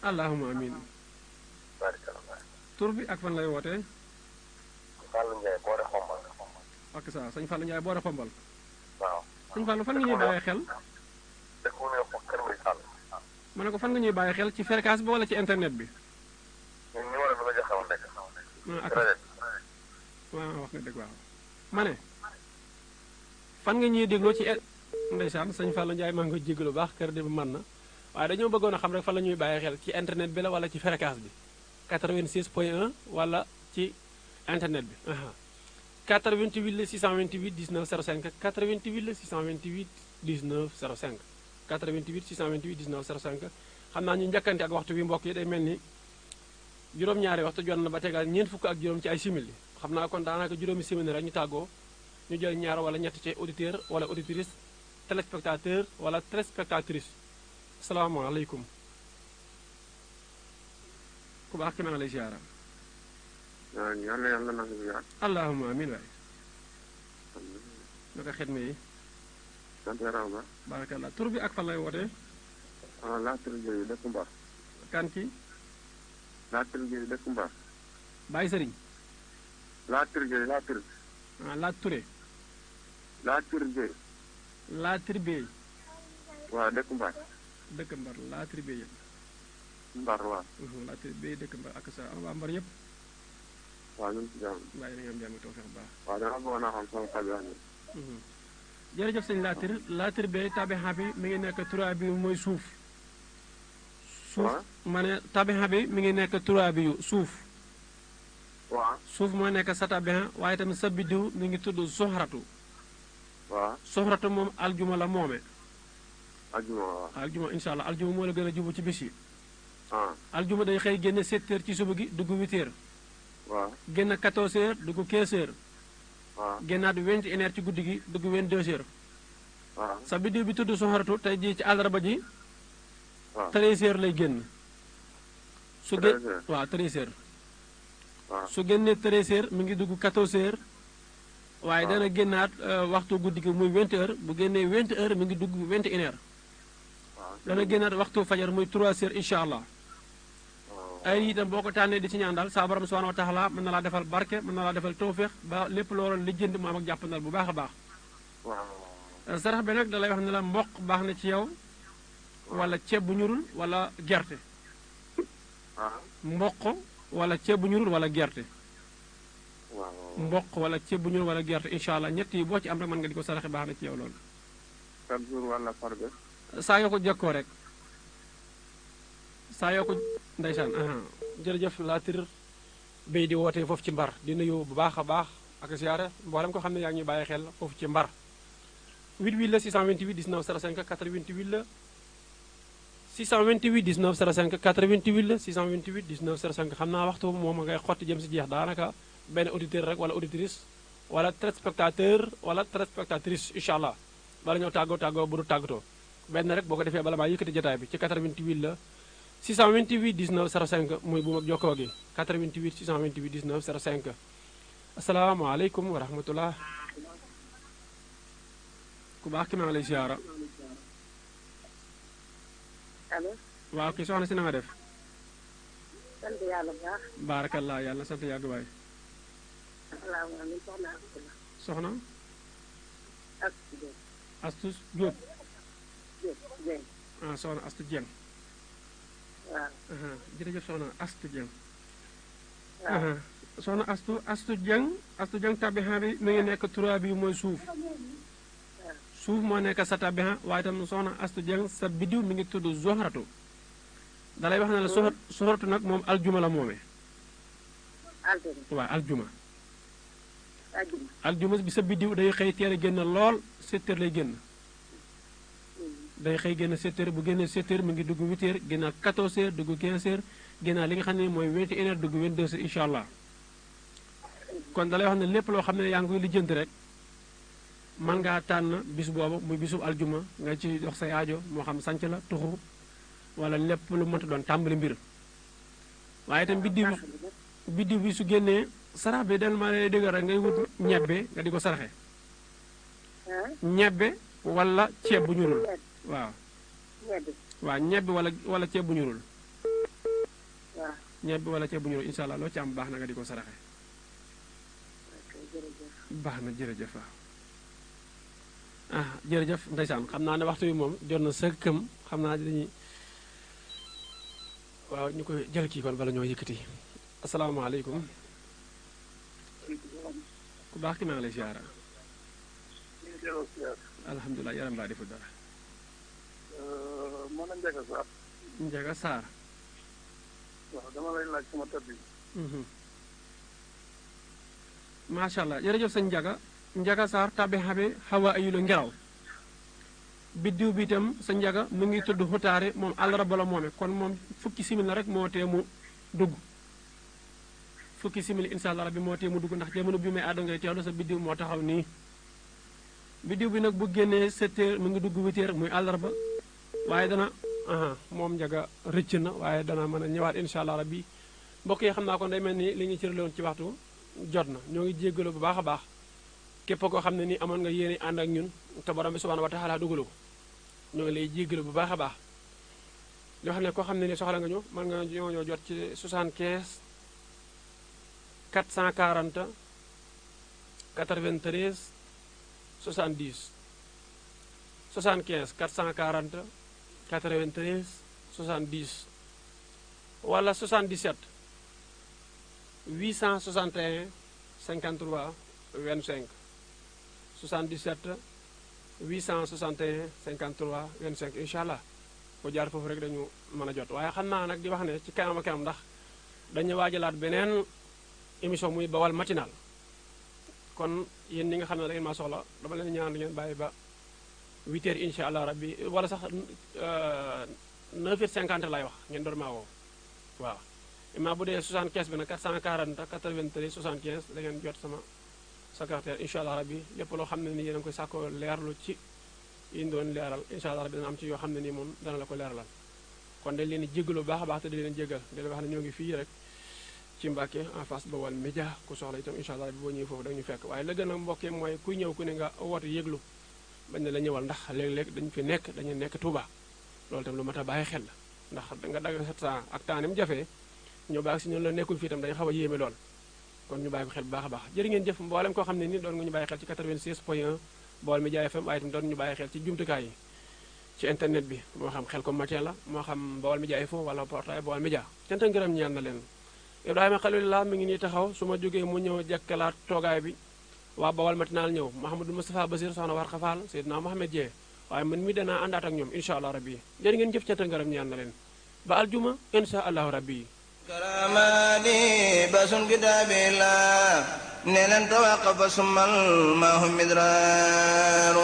[SPEAKER 2] allahuma amin tur bi ak fan lay wootee
[SPEAKER 5] Fallou Ndiaye boore xombal.
[SPEAKER 2] ak sa sëñ Fallou Ndiaye boore xombal
[SPEAKER 5] waaw.
[SPEAKER 2] sëñ Fallou fan nga ñuy bàyyi xel
[SPEAKER 5] dëkk bu ñuy wax Kër Mbay Sall.
[SPEAKER 2] ma ne ko fan nga ñuy bàyyi xel ci fréquence bi wala ci internet bi
[SPEAKER 5] ñun numéro bi nga joxe woon rek.
[SPEAKER 2] ak waaw wax nga dëgg waaw ma ne fan nga ñuy dégloo ci ndeysaan sëñ Fallou Ndiaye maa ngi koy jégalu baax kër de bu mën na waaye dañoo bëggoon a xam rek fan la ñuy bàyyi xel ci internet bi la wala ci fréquence bi 86.1 wala ci internet bi 88 la 628 19 05 88 la 628 19 05 88 628 19 05 xam naa ñu njëkkante ak waxtu bi mbokk yi day mel ni juróom-ñaari waxtu jot na ba tegal ñeent fukk ak juróom ci ay simili xam naa kon daanaka juróomi simili rek ñu tàggoo ñu jël ñaar wala ñett ci auditeur wala auditrice téléspectateur wala téléspectatrice asalaamaaleykum ku baax ki maa ngi lay ziara
[SPEAKER 5] waaw yàlla na ko ziar.
[SPEAKER 2] allahuma amin waay naka xidma yi
[SPEAKER 5] sant yàlla ba.
[SPEAKER 2] barakallah tur bi ak fan lay wootee
[SPEAKER 5] ah Latir Gueye dëkk Mbar.
[SPEAKER 2] kan ki
[SPEAKER 5] Latir Gueye dëkk Mbar.
[SPEAKER 2] Baye Sëriñ
[SPEAKER 5] Latir Gueye Latir.
[SPEAKER 2] ah Laat Touré
[SPEAKER 5] Latir Gueye.
[SPEAKER 2] Laatir Bey
[SPEAKER 5] waaw dëkk Mbar.
[SPEAKER 2] dëkk Mbar Laatir Bey
[SPEAKER 5] Mbar waaw.
[SPEAKER 2] Latir Bey dëkk Mbar ak sa waa Mbar yëpp.
[SPEAKER 5] waaw ñu ngi si jàmm.
[SPEAKER 2] waaye nañu am jàmm taw feex bu baax.
[SPEAKER 5] waaw dama bëggoon a xam sama xel wax
[SPEAKER 2] jërëjëf sëñ Latir Bey tabixa bi mi ngi nekk tura bi mooy suuf.
[SPEAKER 5] waaw
[SPEAKER 2] ma ne tabixa bi mi ngi nekk tura bi yu suuf.
[SPEAKER 5] waaw.
[SPEAKER 2] suuf mooy nekk sa tabixa waaye tamit sa biddiw mi ngi tudd soxratu.
[SPEAKER 5] waaw.
[SPEAKER 2] soxratu moom aljuma la moome.
[SPEAKER 5] ajuma waaw.
[SPEAKER 2] aljuma incha allah aljuma moo la gën a jubu ci bis yi.
[SPEAKER 5] ah.
[SPEAKER 2] aljuma day xëy génne 7 heures ci suba gi dugg 8 heures.
[SPEAKER 5] waaw.
[SPEAKER 2] génn 14 heures dugg 15 heures.
[SPEAKER 5] waaw.
[SPEAKER 2] génnaat 21 heures ci guddi gi dugg 22 heures.
[SPEAKER 5] waaw.
[SPEAKER 2] sa biddiw bi tudd soxratu tey jii ci àllarba ji.
[SPEAKER 5] waaw.
[SPEAKER 2] 13 heures lay génn.
[SPEAKER 5] 13 heures.
[SPEAKER 2] waaw 13 heures.
[SPEAKER 5] waaw.
[SPEAKER 2] su génnee 13 heures mi ngi dugg 14 heures. waaye dana génnaat waxtu guddi gi muy 20 heures bu génnee 20 heures mi ngi dugg 21 heures. dana génnaat waxtu fajar muy 3 heures incha allah. ay itam boo ko tànnee di ci ñaan daal saa borom subhanahu wa taala mën na laa defal barke mën na laa defal tawféex ba lépp loolu lijjanti mu am ak jàppandal bu baax a baax.
[SPEAKER 5] waaw.
[SPEAKER 2] sarax bi nag da lay wax ne la mboq baax na ci yow wala ceeb bu ñurul wala gerte.
[SPEAKER 5] ah.
[SPEAKER 2] mboq wala ceeb bu ñurul wala gerte.
[SPEAKER 5] waaw.
[SPEAKER 2] mboq wala ceeb bu ñurul wala gerte incha allah ñett yi boo ci am rek mën nga di ko saraxe baax na ci yow loolu.
[SPEAKER 5] chaque jour wala par bés.
[SPEAKER 2] saa yoo ko jekkoo rek saa yoo ko ndeysaan jërëjëf Latir Bey di wootee foofu ci Mbar di nuyu bu baax a baax ak siyaare mboolem ko xam ne yaa ngi ñuy bàyyi xel foofu ci Mbar 88 la 628 19 05 88 la 628 19 05 88 la 628 19 05 xam naa waxtu moom ngay xotti jëm si jeex daanaka benn auditeur rek wala auditrice wala téléspectateur wala téléspectatrice incha allah bala ñëw tàggoo bu du tàggatoo benn rek boo ko defee bala maa yëkkati jotaay bi ci 88 la 628 19 05 muy bu mag jokkoo gi 88 628 19 05 asalaamaaleykum wa rahmatullah ku baax ki maa ngi lay siyaara.
[SPEAKER 6] allo.
[SPEAKER 2] waaw kii soxna si na nga def.
[SPEAKER 6] sant yàlla bu baax.
[SPEAKER 2] baarakallah yàlla sant yàgg waay.
[SPEAKER 6] asalaamaaleykum
[SPEAKER 2] soxna.
[SPEAKER 6] soxna Astou.
[SPEAKER 2] Astou Diop.
[SPEAKER 6] Diop Dieng.
[SPEAKER 2] soxna Astou Dieng.
[SPEAKER 6] waaw.
[SPEAKER 2] jërëjëf soxna Astou Dieng.
[SPEAKER 6] waaw.
[SPEAKER 2] soxna Astou Dieng tabixa bi mi ngi nekk tura bi mooy suuf. suuf moo nekk sa tabixa waaye tam soxna Astou Dieng sa biddiw mi ngi tudd zoxratu. dalay wax ne la soxratu nag moom aljuma la moomee.
[SPEAKER 6] altine.
[SPEAKER 2] waaw aljuma.
[SPEAKER 6] ajjuma.
[SPEAKER 2] aljuma bi sa biddiw day xëy teel a génn lool 7 heures lay génn. day xëy génn 7 heures bu génnee 7 heures mi ngi dugg 8 heures génnaat 14 heures dugg 15 heures génnaat li nga xam ne mooy 21 heures dugg 22 heures incha allah. kon dalay wax ne lépp loo xam ne yaa ngi koy lijjanti rek mën ngaa tànn bis boobu muy bisu aljuma nga ci dox say aajo moo xam sanc la tuxu wala lépp lu mënta doon tàmbali mbir. waaye itam biddiw bi su génnee sarax bi del ma lay dëggal rek ngay wut ñebbe nga di ko saraxe. ñebbe wala ceeb bu ñurul. waaw. waaw ñebbe wala ceeb bu ñurul.
[SPEAKER 6] waaw.
[SPEAKER 2] ñebbe wala ceeb bu ñurul incha allah loo ci am baax na nga di ko saraxe. baax na jërëjëf waaw. jërëjëf ndeysaan xam naa ne waxtu bi moom jot na sa këm xam naa dañuy waaw ñu koy jël kii kon bala ñoo yëkkati asalaamaaleykum ku baax ki maa ngi lay siyaara alhamdulilah yaram baa deful dara
[SPEAKER 5] mën a Njaga Saar.
[SPEAKER 2] Njaga Saar.
[SPEAKER 5] waaw dama lay laaj sama tëdd bi.
[SPEAKER 2] macha allah jërëjëf sëñ Njaga Saar tabixa bi xawa ayulu ngelaw biddiw bi itam sa Njaga mu ngi tudd xutaare moom àllarba la moome kon moom fukki simili rek moo tee mu dugg fukki simili incha allah rabbi moo tee mu dugg ndax jamono bi may àddu ngay teewlu sa biddiw moo taxaw nii biddiw bi nag bu génnee 7 heures mu ngi dugg 8 heures muy àllarba waaye dana moom Njaga rëcc na waaye dana mën a ñëwaat incha allah rabbi mbokk yi xam naa kon day mel ni li ñu cëraloon ci waxtu jot na ñoo ngi jéggalu bu baax a baax képp koo xam ne ni amoon nga yéene ànd ak ñun te borom bi subhanahu wa taala dugalu ko ñoo ngi lay jéggalu bu baax a baax yoo xam ne koo xam ne ni soxla nga ñu mën nga ñoo jot ci 75 440 93 70 75 440 93 70 wala 77 861 53 25 77 861 53 25 incha allah boo jaar foofu rek dañu mën a jot waaye xam naa nag di wax ne ci kanam ak kanam ndax dañu waajalaat beneen émission muy bawal matinal kon yéen ñi nga xam ne da ngeen maa soxla dama leen ñaan ngeen bàyyi ba 8h incha allah rabbi wala sax 9h50 lay wax ngeen door maa woo waaw. ima bu dee 75 bi nag 440 93 75 da ngeen jot sama secrétaire incha allah rabbi lépp loo xam ne nii yéen a ngi koy sàkkoo leerlu ci yi ñu doon leeral incha allah rabbi dana am ci yoo xam ne nii moom dana la ko leeralal kon dañ leen di jégalu baax a baax te di leen jégal di leen wax ne ñoo ngi fii rek ci Mbàkke en face Baol Média ku soxla itam incha allah rabbi boo ñëwee foofu da ñu fekk waaye la gën a mbokkee mooy kuy ñëw ku ne nga woote yëglu bañ ne la ñëwal ndax léeg-léeg dañu fi nekk dañu nekk Touba loolu itam lu mat a bàyyi xel la ndax nga dagg sa temps ak temps ni mu jafee ñoo baax si ñun la nekkul fii itam dañu xaw a yéeme lool kon ñu bàyyi ko xel bu baax a baax jërë ngeen jëf mboolem koo xam ne ni doon nga ñu bàyyi xel ci 96.1 Baol Média FM waaye itam doon ñu bàyyi xel ci jumtukaay yi ci internet bi moo xam xel ko matin la moo xam Baol Média Info wala portail Baol Média cant ak ngërëm ñeel na leen Ibrahima Khalilullah mi ngi nii taxaw su ma jógee mu ñëw jekkalaat toogaay bi waa Baol matinal ñëw Mouhamadou Moustapha Basir soxna war xafaal Seydina Mohamed Dieye waaye man mi danaa àndaat ak ñoom incha allah rabbi jërë ngeen jëf cant ak ngërëm ñeel na leen ba aljuma incha allahu rabbi
[SPEAKER 1] كراماني بس كتاب الله نيلن توقف ثم ما هم مدرار